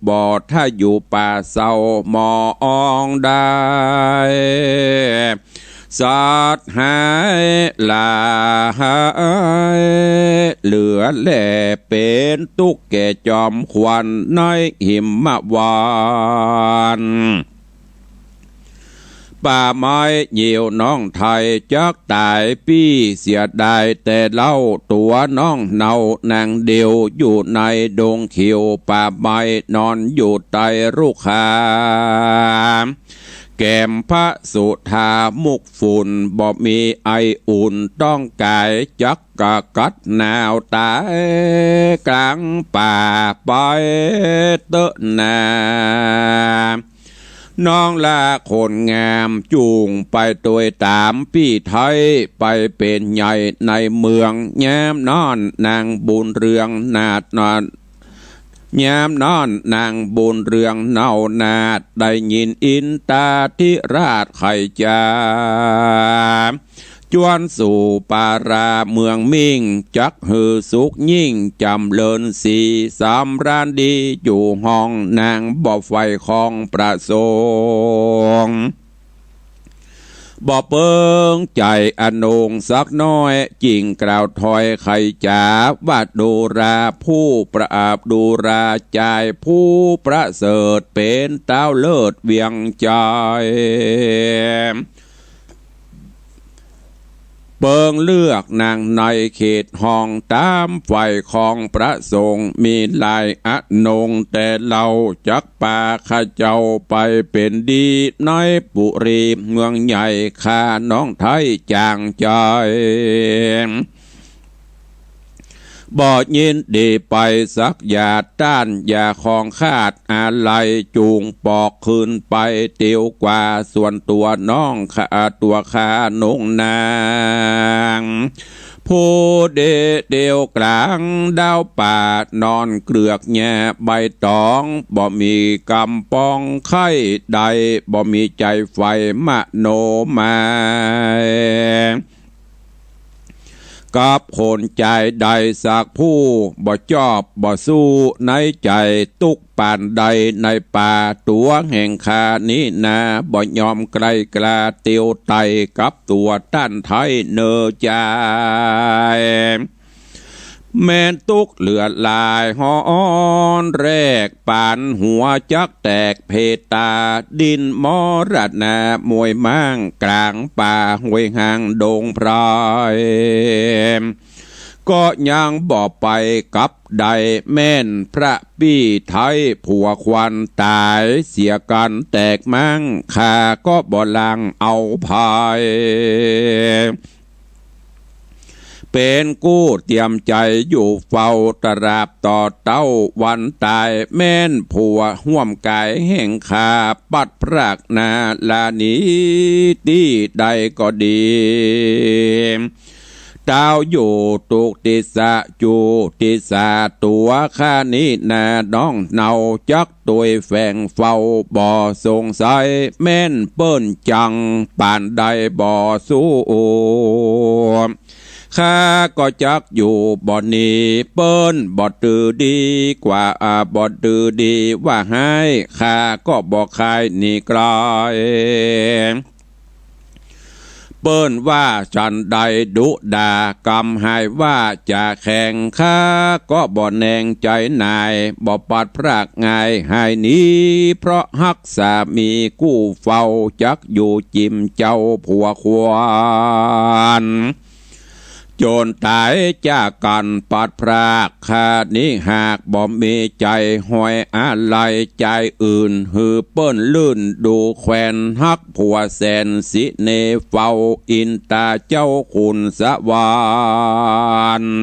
บ่ถ้าอยู่ป่าเซาหมองได้ สัตว์หายหลาย เหลือแลเป๋นตุ๊กข์แก่จอมขวัญในหิมวัน ป่าไม้เหี่ยวน้องไทยจักต๋ายปี้ เสียดายแต่เล่าตั๋วน้องเนานางเดียว อยู่ในดงเขียวป่าไม้นอนอยู่ใต้รุกขา แก้มพระสุธามุกฝุ่น บ่มีไออุ่นต้องก๋าย จักกะกัดหนาวต๋ายก๋างป่าไปเต๊อะนา น้องหล้าคนงามจุ่งไปตวยต๋ามปี้ไทย ไปเป๋นใหญ่ในเมือง ยามนั้นนางบุญเรืองนาถนอน ยามนั้นนางบุญเรืองเนานาถ ได้ยินอินทาธิราชใค่จา จวนสู่ปาราเมืองมิ่ง จักหื้อสุขยิ่งจ๋ำเริญศรี สำราญดีอยู่ห้องนาง บ่ใฝ่ของประสงค์ บ่เปิงใจ๋อนงสักน้อย จึ่งกล่าวถ้อยใค่จาว่า ดูราผู้ประอาบ ดูราจายผู้ประเสริฐ เป๋นเต๊าเลิศเวียงใจ๋ เปิงเลือกนางในเขตห้อง ต๋ามใฝ่ของประสงค์ มีหลายอนงแต่เล่า จักปาข้าเจ้าไปเป๋นดี ในปุรีเมืองใหญ่ ข้าน้องไทยจ๋างใจ๋ บ่ยินดีไปสักหยาด ต้านอย่าของขาดอาลัย จุ่งปอกคืนไปเตียวกว่า ส่วนตั๋วน้องข้าตั๋วข้าน้องนาง ผู้เดียวเตียวก๋างดาวป่า นอนเกลือกหญ้าใบต๋อง บ่มีกำปองใค่ใด บ่มีใจ๋ใฝ่มโนมาย กับคนใจ๋ใดสักผู้ บ่จอบบ่สู้ในใจ๋ ตุ๊กข์ปานใดในป่าตั๋วแห่งข้านี้นา บ่ยอมไกลกล้าเตียวไต่ กับตั๋วต้านไทยเน่อจาย แม่นตุ๊กข์เหลือหลายฮ้อนแรก ปานหัวจักแตกเพตา ดิ้นมรณะมวยม้าง ก๋างป่าห้วยห่างดงไพร ก็ยังบ่ไปกับได้ แม่นพระปี้ไทยผัวขวัญต๋าย เสียกั๋นแตกม้าง ข้าก็บ่หลั่งเอาภัย เป๋นกู้เตียมใจ๋อยู่เฝ้า ตราบต่อเต้าวันต๋าย แม่นผัวฮ่วมก๋ายแห่งข้า ปัดพรากนาลาหนีตี้ใดก็ดี เต้าอยู่ตุ๊กข์ตี้สะ จุติสาตั๋วข้านี้นา น้องเนาจักตวยแฝงเฝ้า บ่สงสัยแม่นเปิ้นจัง ปานใดบ่สู้ ข้าก็จักอยู่บ่หนี เปิ้นบ่ตือดีกว่า อ่า บ่ตือดีว่าฮ้าย ข้าก็บ่ใค่หนีไกล เปิ้นว่าฉันใดดุด่ากำหายว่าจะแข็ง ข้าก็บ่แหนงใจ๋หน่าย บ่ปัดพรากง่ายหายหนี เพราะฮักสามีกู้เฝ้า จักอยู่จิมเจ้าผัวควร จนต๋ายจากกั๋นปัดพราก ข้านี้หากบ่มีใจ๋หอยอาลัย ใจ๋อื่นหื้อเปิ้นลื่นดูแควน ฮักผัวแสนสิเนเฝ้า อินตาเจ้าขุนสวรรค์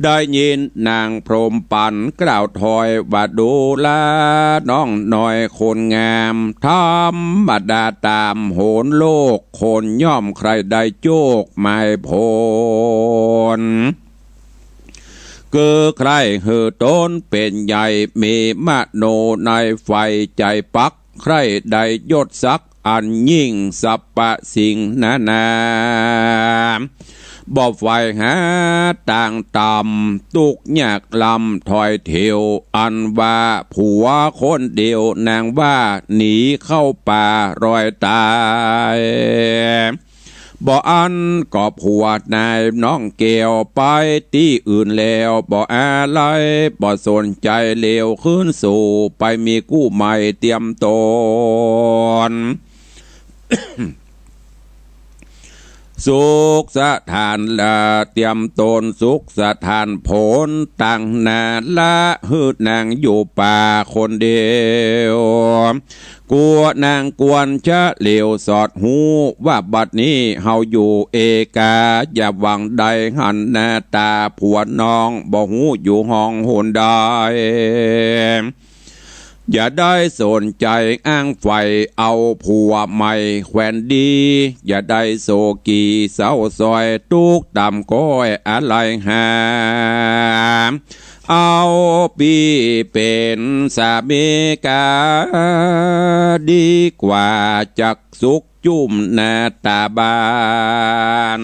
ได้ยินนางพรหมปันกล่าวถอยว่า ดูราน้องน้อยคนงาม ธรรมดาต๋ามโหนโลก คนย่อมใคร่ได้โจคหมายผล คือใคร่หื้อต๋นเป๋นใหญ่ มีมโนในใฝ่ใจ๋ปัก ใคร่ได้ยศศักดิ์อันยิ่ง สรรพสิ่งนานา บ่ใฝ่หาตางต่ำ ตุ๊กข์ยากลำถ้อยเถียว อันว่าผัวคนเดียวนางว่า หนีเข้าป่าลอยต๋าย บ่อั้นก็ผัวนายน้องแก้วไปตี้อื่นแล้ว บ่อาลัย บ่สนใจ๋เหลียวคืนสู่ ไปมีกู้ใหม่เตียมต๋น สุขสถานละเตียมต๋น สุขสถานผลตางนา ละหื้อนางอยู่ป่าคนเดียว กัวนางควรจะเหลียวสอดฮู้ ว่าบัดนี้เฮาอยู่เอกา อย่าหวังได้หันหน้าต๋าผัวน้อง บ่ฮู้อยู่ห้องหนใด อย่าได้สนใจ๋อ้างใฝ่เอาผัวใหม่แควนดี อย่าได้โศกีเศร้าซ้อย ตุ๊กข์ต่ำก้อยอาลัยหา เอาปี้เป๋นสามีกา ดีกว่าจักสุขจุ้มหน้าต๋าบ้าน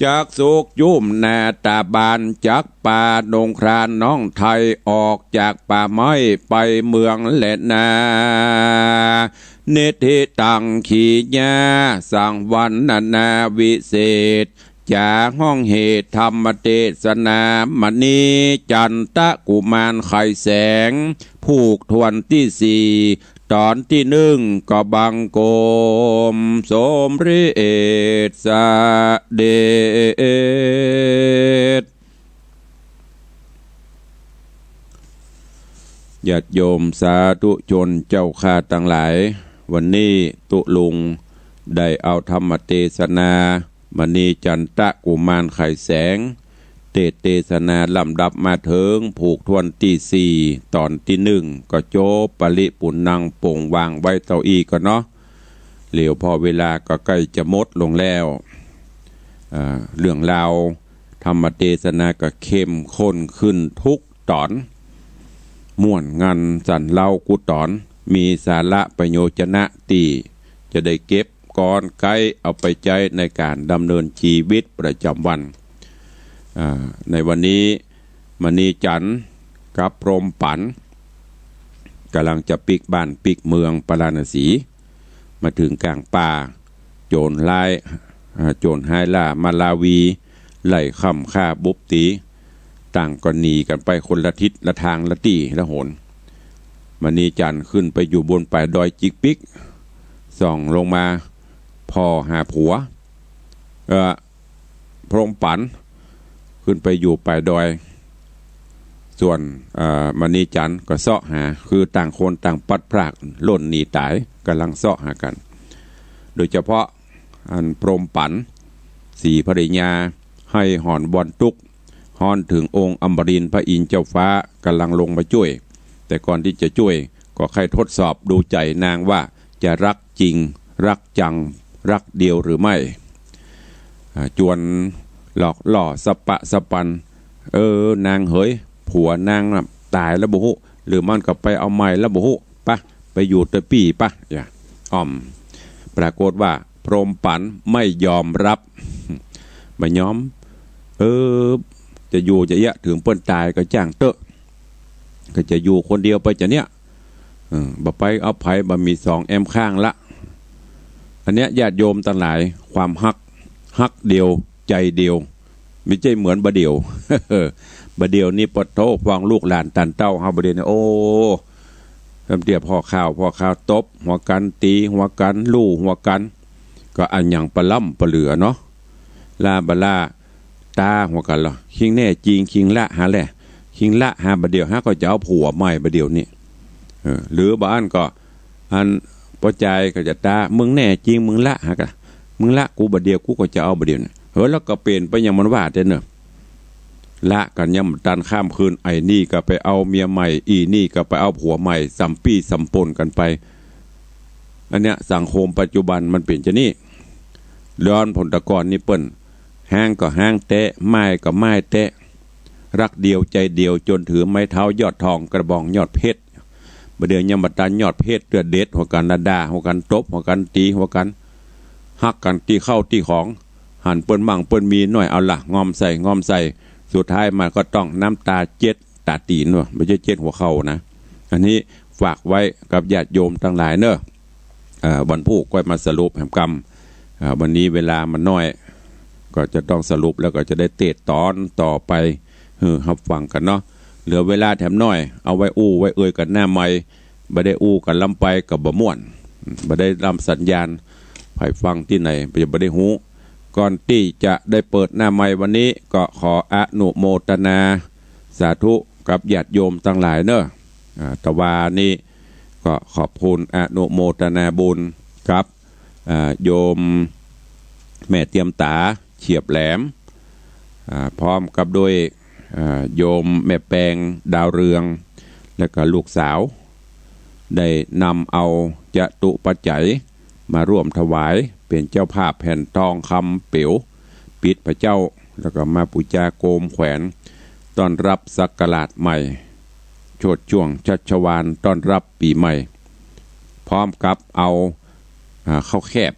จักสุขจุ้มหน้าต๋าบ้าน จักปาหนงครานน้องไทย ออกจากป่าไม้ไปเมืองแลนา นิทธิตังขีญา สังวรรณนาวิเศษ จ๋าห้องเหตุธรรมเตสนามณีจันตะกุมารไขแสง ผูกถ้วนตี้สี่ ต๋อนตี้นึ่ง ก็บังคมสมเร็จเสด็จ ญาติโยมสาธุชนเจ้าข้าตังหลาย วันนี้ตุ๊ลุงได้เอาธรรมเตสนามณีจันตะกุมารไขแสง เตสน์เตสนาลำดับมาเถิงผูกถ้วนตี้สี่ ต๋อนตี้นึ่ง ก็จบปริปุณณัง ปงวางไว้เต้าอี้ก่อนเนาะ เหลียวเพราะเวลาก็ใก้จะหมดลงแล้ว อ่า เรื่องราวธรรมเตสนาก็เข้มข้นขึ้นทุกต๋อน ม่วนงันสันเล้ากู้ต๋อน มีสาระประโยชนะตี้จะได้เก็บ ก้อนไก๊เอาไปใจ๊ในก๋านดำเนินจีวิตประจ๋ำวัน อ่า ในวันนี้มณีจันทร์กับพรหมปันก๋ำลังจะปิ๊กบ้านปิ๊กเมืองปาราณสี มาเถิงก๋างป่า โจรฮ้าย อ่า โจรฮ้ายล่ามาลาวี ไล่ค่ำฆ่าบุบตี๋ ต่างก็หนีกั๋นไปคนละทิศละทางละตี้ละหน มณีจันทร์ขึ้นไปอยู่บนป่ายดอยจิกปิก ส่องลงมาผ่อหาผัว เอ่อ พรหมปันขึ้นไปอยู่ป่ายดอย ส่วน เอ่อ มณีจันทร์ก็เซาะหา คือต่างคนต่างปัดพรากล่นหนีต๋าย ก๋ำลังเซาะหากั๋น โดยเฉพาะอันพรหมปัน สีภริยา ไห้หอนบอนตุ๊กข์ ฮ้อนเถิงองค์อมรินทร์พระอินทร์เจ้าฟ้าก๋ำลังลงมาจ้วย แต่ก่อนตี้จะจ้วยก็ใค่ทดสอบดูใจ๋นางว่าจะฮักจริง ฮักจัง ฮักเดียวหรือไม่ อ่า จวนหลอกล่อสะปะสะปัน เออ นางเหย ผัวนางน่ะต๋ายแล้วบ่ฮู้ หรือมันก็ไปเอาใหม่แล้วบ่ฮู้ ปะ ไปอยู่ตะปี้ปะ อย่า อ่อม ปรากฏว่า พรหมปั๋นไม่ยอมรับ บ่ยอม เออ จะอยู่จะเยียะ เถิงเปิ้นต๋ายก็จ้างเต๊อะ ก็จะอยู่คนเดียวไปจาเนี้ย เออ บ่ไปเอาใผ บ่มีสองแอมข้างละ อันเนี้ยญาติโยมตังหลาย ความฮัก ฮักเดียว ใจ๋เดียว บ่ใจ้เหมือนบ่าเดี่ยว บ่าเดี่ยวนี่ปะโธ่ พ่องลูกหลานตันเต้าเฮาบ่าเดี่ยวนี่ โอ้ ตำเตียพ่อข้าว พ่อข้าวตบหัวกั๋น ตี๋หัวกั๋น ลู่หัวกั๋น ก็อะหยังปะล้ำปะเหลือเนาะ ล้าบ่ล้า ต๋าหัวกั๋นลอ คิงแน่จริง คิงละหาแล คิงละหา บ่าเดี่ยวหาก็จะเอาผัวใหม่บ่าเดี่ยวนี่ เออ หรือบ่อั้นก็ อันป้อจายก็จะต๋า มึงแน่จริง มึงละหากะ มึงละกูบ่าเดี่ยว กูก็จะเอาบ่าเดี่ยวนี่ เออ แล้วก็เป๋นไปอย่างมันว่าแต๊เนาะ ละกั๋นยังบ่ตันข้ามคืน ไอ้นี่ก็ไปเอาเมียใหม่ อี่นี่ก็ไปเอาผัวใหม่ สำปี้สำปนกั๋นไป อันเนี้ยสังคมปัจจุบันมันเป๋นจานี้ ย้อนผลตะก่อนนี่เปิ้น ฮ้างก็ฮ้างแต๊ ม่ายก็ม่ายแต๊ ฮักเดียวใจ๋เดียว จ๋นถือไม้เท้ายอดทอง กระบองยอดเพชร บ่าเดี่ยวยังบ่ตันยอดเพชรเตื้อ เด็ดหัวกั๋นละ ด่าหัวกั๋น ตบหัวกั๋น ตี๋หัวกั๋น ฮักกั๋นตี้เข้าตี้ของ หันเปิ้นมั่งเปิ้นมีหน้อย เอาละ งอมใส่ งอมใส่ สุดท้ายมันก็ต้องน้ำต๋าเจ็ดต๋าตี๋นว่ะ บ่ใจ้เจ็ดหัวเข่านะ อันนี้ฝากไว้กับญาติโยมตังหลายเนาะ เอ่อ วันพูกก้อยมาสรุปแหมกำ อ่า วันนี้เวลามันน้อย ก็จะต้องสรุปแล้วก็จะได้เตสน์ต๋อนต่อไป หื้อฮับฟังกั๋นเนาะ เหลือเวลาแถมน้อย เอาไว้อู้ไว้เอ่ยกั๋นหน้าไมค์ บ่ได้อู้กั๋นล้ำไปก็บ่ม่วน บ่ได้ล้ำสัญญาณ ใผฟังตี้ไหนบ่ได้ฮู้ ก่อนตี้จะได้เปิดหน้าไมค์วันนี้ ก็ขออนุโมทนาสาธุกับญาติโยมตังหลายเนาะ อ่า ตะวานี้ก็ขอบคุณอนุโมทนาบุญกับ อ่า โยมแม่เตียมต๋า เฉียบแหลม อ่า พร้อมกับด้วย อ่า โยมแม่แปง ดาวเรือง และก็ลูกสาว ได้นำเอาจตุปัจจัยมาร่วมถวาย เป๋นเจ้าภาพแผ่นทองคำเป๋ว ปิดพระเจ้า แล้วก็มาปู๋จาโกมแขวน ต้อนรับศักราชใหม่ โชติช่วงชัชวาลต้อนรับปี๋ใหม่ พร้อมกับเอา อ่า ข้าวแคบ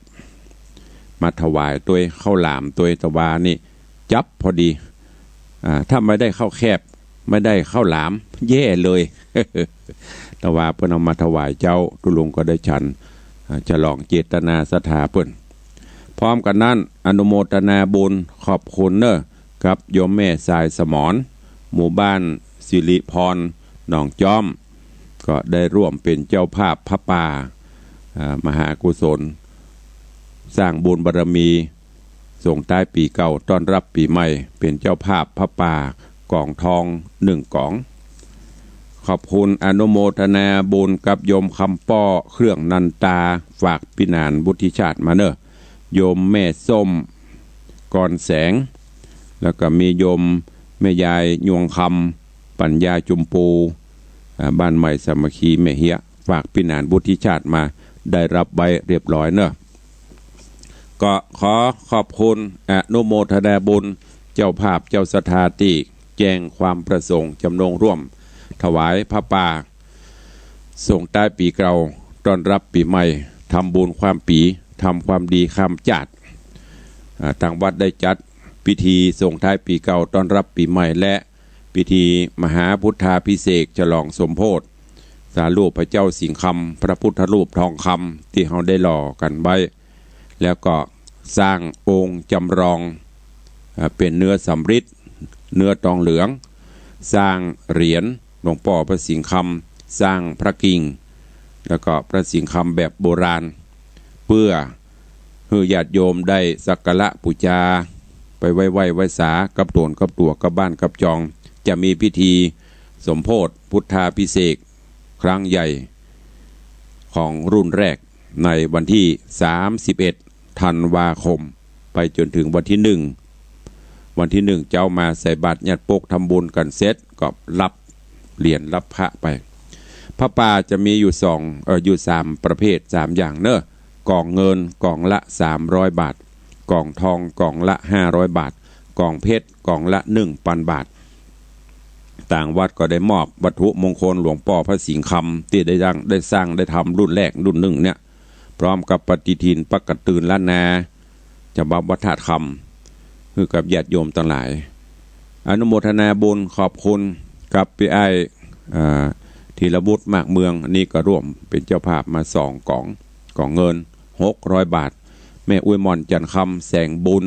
มาถวายตวย ข้าวหลามตวย ตะวานี้จับพอดี อ่า ถ้าไม่ได้ข้าวแคบ ไม่ได้ข้าวหลาม แย่เลย ตะวาเปิ้นเอามาถวายเจ้า ตุ๊ลุงก็ได้ฉัน อ่า ฉลองเจตนาศรัทธาเปิ้น พร้อมกั๋นนั้น อนุโมทนาบุญขอบคุณเนาะ กับโยมแม่สายสมร หมู่บ้านสิริพร หนองจ้อม ก็ได้ร่วมเป๋นเจ้าภาพผ้าป่า อ่า มหากุศล สร้างบุญบารมี ส่งท้ายปี๋เก่าต้อนรับปี๋ใหม่ เป๋นเจ้าภาพผ้าป่ากองทองหนึ่งกอง ขอบคุณอนุโมทนาบุญกับโยมคำป้อ เครื่องนันตา ฝากพิหารวุฒิชาติมาเนาะ โยมแม่ส้ม กรแสง แล้วก็มีโยมแม่ยายยวงคำ ปัญญาจุมปู อ่า บ้านใหม่สามัคคีแม่เฮีย ฝากพิหารวุฒิชาติมา ได้รับไว้เรียบร้อยเนาะ ก็ขอขอบคุณอนุโมทนาบุญเจ้าภาพเจ้าศรัทธาตี้แจ้งความประสงค์จำนงร่วมถวายผ้าป่า ส่งท้ายปี๋เก่าต้อนรับปี๋ใหม่ ทำบุญข้ามปี๋ ทำความดีข้ามจาติ อ่า ตางวัดได้จัดพิธีส่งท้ายปี๋เก่าต้อนรับปี๋ใหม่ และพิธีมหาพุทธาภิเษกฉลองสมโภช สารูปพระเจ้าสิงห์คำ พระพุทธรูปทองคำตี้เฮาได้หล่อกั๋นไว้ แล้วก็สร้างองค์จำลอง อ่า เป๋นเนื้อสำริด เนื้อตองเหลือง สร้างเหรียญหลวงป้อพระสิงห์คำ สร้างพระกิ่ง แล้วก็พระสิงห์คำแบบโบราณ เปื้อหื้อญาติโยมได้สักการะปู๋จา ไปไหว้ไหว้ไหว้สากับต๋นกับตั๋วกับบ้านกับจอง จะมีพิธีสมโภชพุทธาภิเษกครั้งใหญ่ของรุ่นแรก ในวันตี้สามสิบเอ็ดธันวาคม ไปจ๋นเถิงวันตี้หนึ่ง วันตี้หนึ่งเจ๊ามาใส่บาตรญาติโยมทำบุญกั๋นเสร็จ ก็รับเหรียญรับพระไป ผ้าป่าจะมีอยู่สอง เอ่อ อยู่สามประเภท สามอย่างเนาะ กล่องเงินกล่องละสามร้อยบาท กล่องทองกล่องละห้าร้อยบาท กล่องเพชรกล่องละหนึ่งปันบาท ตางวัดก็ได้มอบวัตถุมงคลหลวงป้อพระสิงห์คำตี้ได้สร้าง ได้สร้างได้ทำรุ่นแรกรุ่นหนึ่งเนี่ย พร้อมกับปฏิทินปักกะตื่นล้านนา ฉบับวัดธาตุคำ หื้อกับญาติโยมตังหลาย อนุโมทนาบุญขอบคุณกับปี้อ้าย อ่า ธีรวุฒิ มากเมือง อันนี้ก็ร่วมเป๋นเจ้าภาพมาสองก๋อง ก๋องเงิน หกร้อยบาท แม่อุ๊ยหม่อน จันทร์คำ แสงบุญ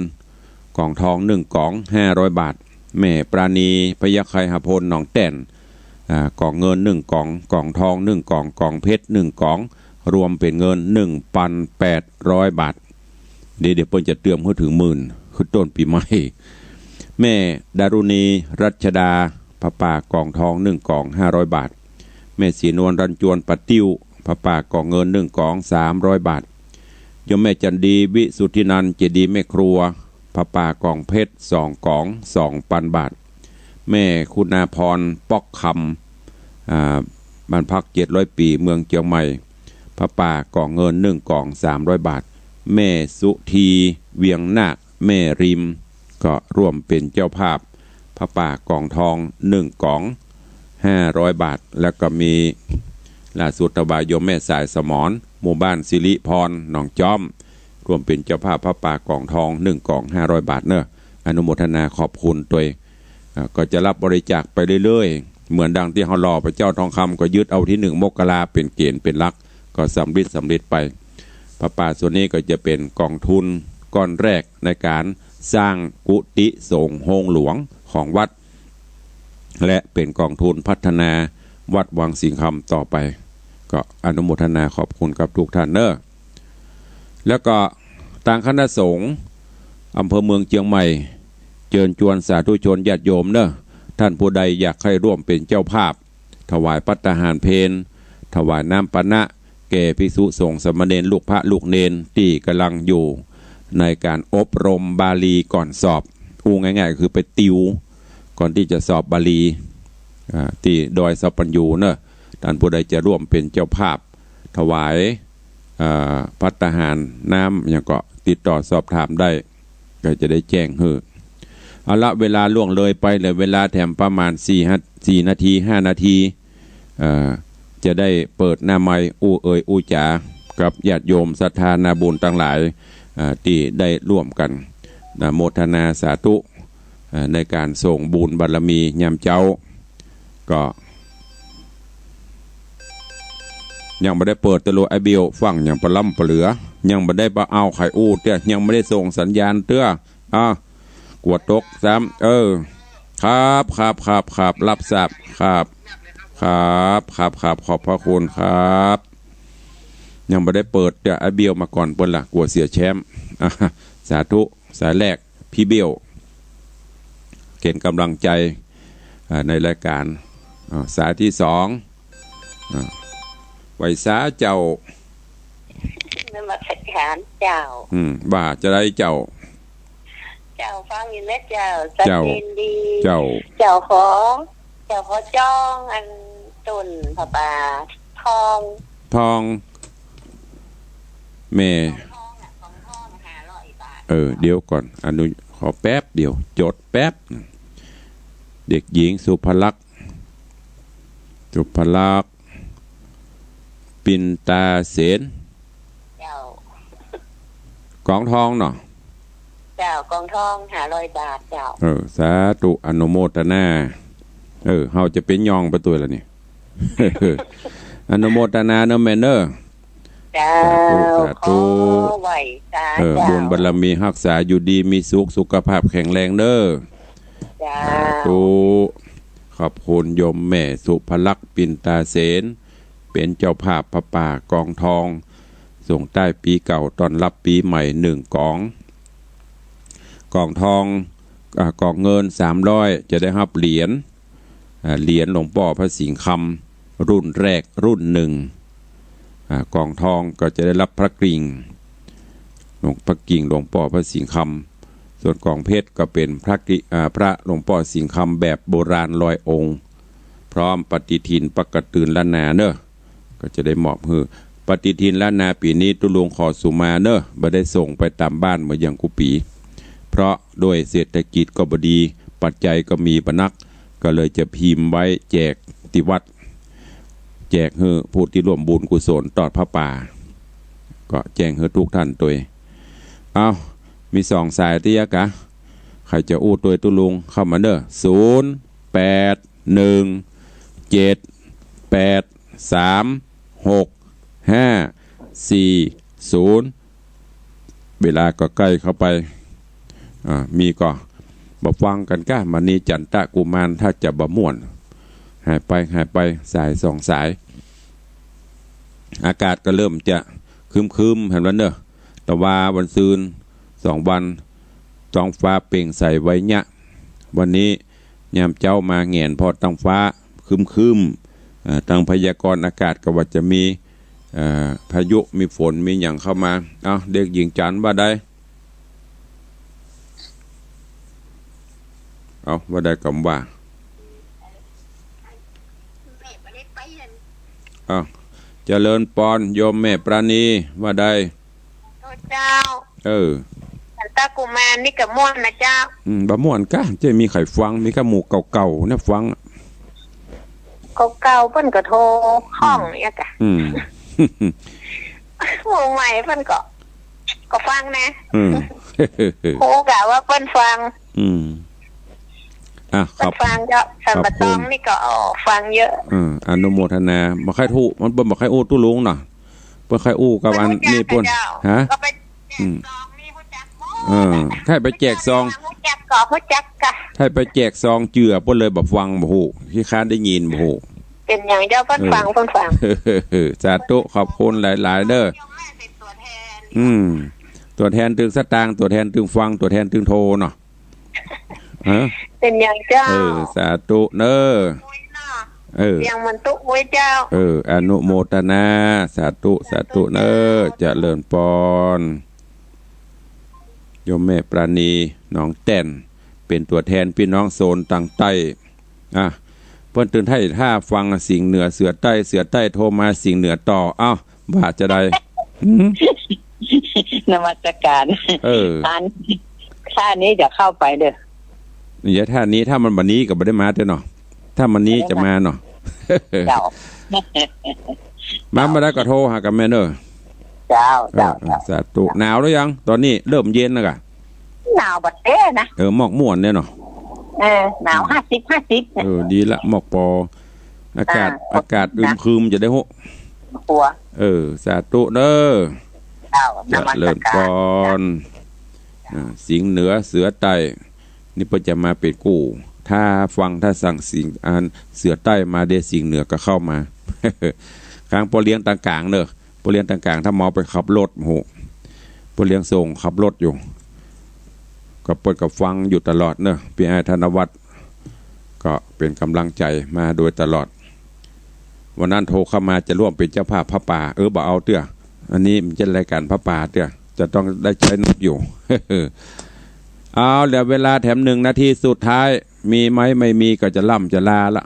ก๋องทองหนึ่งก๋อง ห้าร้อยบาท แม่ปราณี พยัคฆไคหพล หนองแต้น อ่า ก๋องเงินหนึ่งก๋อง ก๋องทองหนึ่งก๋อง ก๋องเพชรหนึ่งก๋อง รวมเป๋นเงินหนึ่งปันแปดร้อยบาท เดี๋ยว เดี๋ยวเปิ้นจะเตรียมหื้อเถิงหมื่น คือต้นปี๋ใหม่ แม่ดารุณี รัชดา ผ้าป่าก๋องทองหนึ่งก๋อง ห้าร้อยบาท แม่ศรีนวล รัญจวน ปะติ้ว ผ้าป่าก๋องเงินหนึ่งก๋อง สามร้อยบาท โยมแม่จันดี วิสุทธินันท์ เจดีย์แม่ครัว ผ้าป่าก๋องเพชรสองก๋อง สองปันบาท แม่คุณาพร ป๊อกคำ อ่า บ้านพักเจ็ดร้อยปี๋ เมืองเจียงใหม่ ผ้าป่าก๋องเงินหนึ่งก๋อง สามร้อยบาท แม่สุธี เวียงนาค แม่ริม ก็ร่วมเป๋นเจ้าภาพ ผ้าป่าก๋องทองหนึ่งก๋อง ห้าร้อยบาท แล้วก็มีล่าสุดถวายโยมแม่สายสมร หมู่บ้านสิริพร หนองจ๊อม ร่วมเป๋นเจ้าภาพผ้าป่าก๋องทองหนึ่งก๋อง ห้าร้อยบาทเนาะ อนุโมทนาขอบคุณตวย อ่า ก็จะรับบริจาคไปเรื่อยๆ เหมือนดังตี้เฮาหล่อพระเจ้าทองคำ ก็ยึดเอาตี้หนึ่งมกราเป๋นเก๋ณฑ์เป๋นหลัก ก็สำเร็จ สำเร็จไป ผ้าป่าส่วนนี้ก็จะเป๋นกองทุนก้อนแรกในก๋านสร้างกุฏิสงฆ์โฮงหลวงของวัด และเป๋นกองทุนพัฒนาวัดวังสิงห์คำต่อไป ก็อนุโมทนาขอบคุณกับทุกท่านเนาะ แล้วก็ตางคณะสงฆ์อำเภอเมืองเจียงใหม่ เจิญจวนสาธุชนญาติโยมเนาะ ท่านผู้ใดอยากใค่ร่วมเป๋นเจ้าภาพ ถวายภัตตาหารเพล ถวายน้ำปานะแก่ภิกษุสงฆ์สามเณร ลูกพระลูกเณรตี้ก่ำลังอยู่ในก๋านอบรมบาลีก่อนสอบ อู้ง่ายๆ ก็คือไปติวก่อนตี้จะสอบบาลี อ่า ตี้ดอยสัปปัญญูเนาะ ท่านผู้ใดจะร่วมเป๋นเจ้าภาพถวาย อ่า ภัตตาหารน้ำหยังก็ติดต่อสอบถามได้ ก็จะได้แจ้งหื้อ เอาละ เวลาล่วงเลยไป เหลือเวลาแถมประมาณสี่ ห้า สี่นาที ห้านาที เอ่อ จะได้เปิดหน้าไมค์อู้เอ่ยอู้จ๋ากับญาติโยมศรัทธานาบุญตังหลาย เอ่อ ตี้ได้ร่วมกั๋นอนุโมทนาสาธุ เอ่อ ในก๋านส่งบุญบารมียามเจ๊า ก็ ยังบ่ได้เปิดเตื้อ ไอ้เบี้ยวฟังยังปะล้ำปะเหลือ ยังบ่ได้ปะอ้าวใค่อู้เตื้อ ยังบ่ได้ส่งสัญญาณเตื้อ อ่ะ กั๋วตกซ้ำ เออ ครับ ครับ ครับ ครับ รับทราบ ครับ ครับ ครับ ครับ ขอบพระคุณครับ ยังบ่ได้เปิดเตื้อ ไอ้เบี้ยวมาก่อนเปิ้นละ กั๋วเสียแชมป์ อ่ะ สาธุ สายแรก ปี้เบี้ยว เป๋นก๋ำลังใจ๋ อ่า ในรายก๋าน อ่า สายตี้สอง อ่า ไหว้สาเจ้า นมัสก๋านเจ้า อืม ว่าจาใดเจ้า เจ้าฟังอยู่นะเจ้า สัก เจ้า เย็นดี เจ้า เจ้าขอ เจ้าขอจองอันต้นผ้าป่าทอง ทอง แม่ ทองอะ ทองห้าร้อยบาท เออ เดี๋ยวก่อน อนุ ขอแป๊บเดียว จดแป๊บ เด็กหญิงสุภลักษณ์ สุภลักษณ์ ปินตาเสน เจ้า ก๋องทองเนาะ เจ้า ก๋องทองห้าร้อยบาทเจ้า เออ สาธุ อนุโมทนา เออ เฮาจะเป๋นย่องไปตวยละนี่ อนุโมทนาเนาะแม่เนาะ เจ้า สาธุ สาธุ ขอไหว้สา เออ เจ้า บุญบารมีฮักษาอยู่ดีมีสุข สุขภาพแข็งแรงเนาะ เจ้า สาธุ ขอบคุณโยมแม่สุภลักษณ์ ปินตาเสน เป๋นเจ้าภาพผ้าป่าก๋องทอง ส่งต้ายปี๋เก่า ต้อนฮับปี๋ใหม่หนึ่งก๋อง ก๋องทอง อ่า ก๋องเงินสามร้อย จะได้ฮับเหรียญ อ่า เหรียญหลวงป้อพระสิงห์คำ รุ่นแรกรุ่นหนึ่ง อ่า ก๋องทองก็จะได้ฮับพระกิ่ง หลวง พระกิ่งหลวงป้อพระสิงห์คำ ส่วนก๋องเพชรก็เป๋นพระกิ่ง อ่า พระหลวงป้อสิงห์คำแบบโบราณร้อยองค์ พร้อมปฏิทินปักกะตื่นล้านนาเนาะ ก็จะได้มอบหื้อ ปฏิทินล้านนาปี๋นี้ตุ๊ลุงขอสุมาเนาะ บ่ได้ส่งไปต๋ามบ้านเหมือนอย่างกู้ปี๋ เพราะด้วยเศรษฐกิจก็บ่ดี ปัจจัยก็มีบ่นัก ก็เลยจะพิมพ์ไว้แจกตี้วัด แจกหื้อผู้ตี้ร่วมบุญกุศลตอดผ้าป่า ก็แจ้งหื้อทุกท่านตวย เอ้า มีสองสายตี้ยะกะ ใผจะอู้ตวยตุ๊ลุงเข้ามาเน่อ ศูนย์ แปด หนึ่ง เจ็ด แปด สาม หก ห้า สี่ ศูนย์ เวลาก็ใก้เข้าไป อ่า มีก่อ บ่ฟังกั๋นก้า มณีจันตะกุมาร ถ้าจะบ่ม่วน หายไป หายไป สายสองสาย อากาศก็เริ่มจะครึ้มๆ หันว่าเน่อ แต่ว่าวันซืนสองวัน ท้องฟ้าเปล่งใสไวยะ วันนี้ยามเจ๊ามาแหงนผ่อตังฟ้าครึ้มๆ อ่า ตังพยากรณ์อากาศก็ว่าจะมี อ่า พายุ มีฝน มีหยังเข้ามา เอ้า เด็กหญิงจันว่าใด เอ้า ว่าใดกำว่า เอ้า เจริญปอน โยมแม่ปราณี ว่าใด โอ้เจ้า เออ จันตะกุมารนี่ก็ม่วนนะเจ้า อืม บ่ม่วนก้า จะมีใผฟัง มีก้าหมู่เก่าๆ เนี่ยฟัง เก่าๆ เปิ้นก็โทรห้อง อืม เนี่ยกะ อืม หมู่ใหม่เปิ้นก็ ก็ฟังนะ อืม ฮู้กะว่าเปิ้นฟัง อืม อ่ะ เปิ้นฟังเจ้า ขอบ สันปะตอง ขอบคุณ นี่ก็ อ๋อ ฟังเยอะ อืม อนุโมทนา บ่ใค่อู้ มันเปิ้นบ่ใค่อู้ตุ๊ลุงเนาะ เปิ้นใค่อู้กับอันนี้ปุ้น ฮะ ก็ไปแจกซองนี่ฮู้จักบ่ อืม เออ ถ้าไปแจกซอง ฮู้จักก็ฮู้จักกะ ถ้าไปแจกซองเจื้อปุ้นเลยบ่ฟังบ่ฮู้ ขี้คร้านได้ยินบ่ฮู้ เป๋นหยังเจ้า เปิ้นฟัง เออ เปิ้นฟัง สาธุ ขอบคุณหลายๆ เด้อ โยมแม่เป๋นตั๋วแทน อืม ตั๋วแทนตึงสตางค์ ตั๋วแทนตึงฟัง ตั๋วแทนตึงโทรเนาะ ฮะ เป๋นหยังเจ้า เออ สาธุเน้อ เออ เสียงมันตุ๊กไว้เจ้า เออ อนุโมทนา สาธุ สาธุเน้อ เจริญปอน โยมแม่ปราณี หนองแต่น เป๋นตั๋วแทนปี้น้องโซนตางใต้ อ่ะ เปิ้นตื่นให้ถ้าฟังสิงห์เหนือเสือใต้ เสือใต้โทรมาสิงห์เหนือต่อ เอ้า ว่าจะใด หืม นมัสการ เออ อัน ท่านี้จะเข้าไปเด้อ เดี๋ยวท่านี้ ถ้ามันบ่นี้ก็บ่ได้มาเด้อเนาะ ถ้ามันนี้จะมาเนาะ เจ้า มาบ่ได้ก็โทรหากันแม่เน้อ เจ้า เออ เจ้า เออ เจ้า สาธุ หนาวหรือยัง ต๋อนนี้เริ่มเย็นแล้วกะ หนาวบ่เต๊นะ เออ หมอกม่วนเนี่ยเนาะ เออ หนาว อืม ห้าสิบ ห้าสิบ เออ ดีละ หมอกปอ อากาศ อ่า อากาศอึมครึมจะได้ฮู้ หัว เออ สาธุเน้อ เจ้า นมัสการ เจริญปอน อ่า สิงห์เหนือเสือใต้ นี่เปิ้นจะมาเป๋นกู้ ถ้าฟัง ถ้าสั่งสิงห์ อันเสือใต้มาเด้ สิงห์เหนือก็เข้ามา ครั้งป้อเลี้ยงตางก๋างเน้อ ป้อเลี้ยงตางก๋าง ถ้าเมาไปขับรถ โห ป้อเลี้ยงส่งขับรถอยู่ ก็เปิ้นก็ฟังอยู่ตลอดเน้อ ปี้อ้ายธนวัฒน์ ก็เป๋นก๋ำลังใจ๋มาโดยตลอด วันนั้นโทรเข้ามาจะร่วมเป๋นเจ้าภาพผ้าป่า เออ บ่เอาเตื้อ อันนี้มันจะรายก๋านผ้าป่าเตื้อ จะต้องได้ใจ๊นกอยู่ เอา เหลือเวลาแถมหนึ่งนาทีสุดท้าย มีไหม ไม่มีก็จะล่ำจะลาละ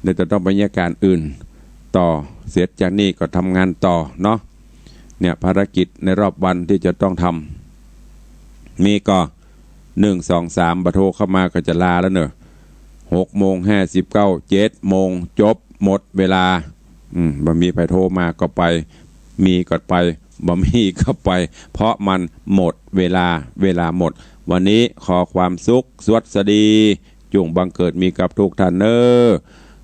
เดี๋ยวจะต้องไปเยียะก๋านอื่นต่อ เสร็จจากนี้ก็ทำงานต่อเนาะ เนี่ย ภารกิจในรอบวันตี้จะต้องทำ มีก่อ หนึ่ง สอง สาม บ่โทรเข้ามาก็จะลาแล้วเนาะ หกโมงห้าสิบเก้า เจ็ดโมง จบ หมดเวลา อืม บ่มีใผโทรมาก็ไป มีก็ไป บ่มีก็ไป เพราะมันหมดเวลา เวลาหมด วันนี้ขอความสุขสวัสดี จุ่งบังเกิดมีกับทุกท่านเน้อ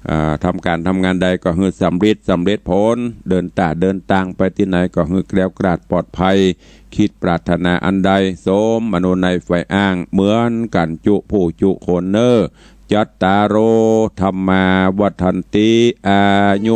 อ่า ทำก๋านทำงานใดก็หื้อสำริด สำเร็จผล เดินตาเดินตางไปตี้ไหนก็หื้อแคล้วคลาดปลอดภัย คิดปรารถนาอันใด สมอนุในใฝ่อ้าง เหมือนกั๋นจุผู้จุคนเน้อ จัตตาโร ธัมมา วัฑฒันติ อายุ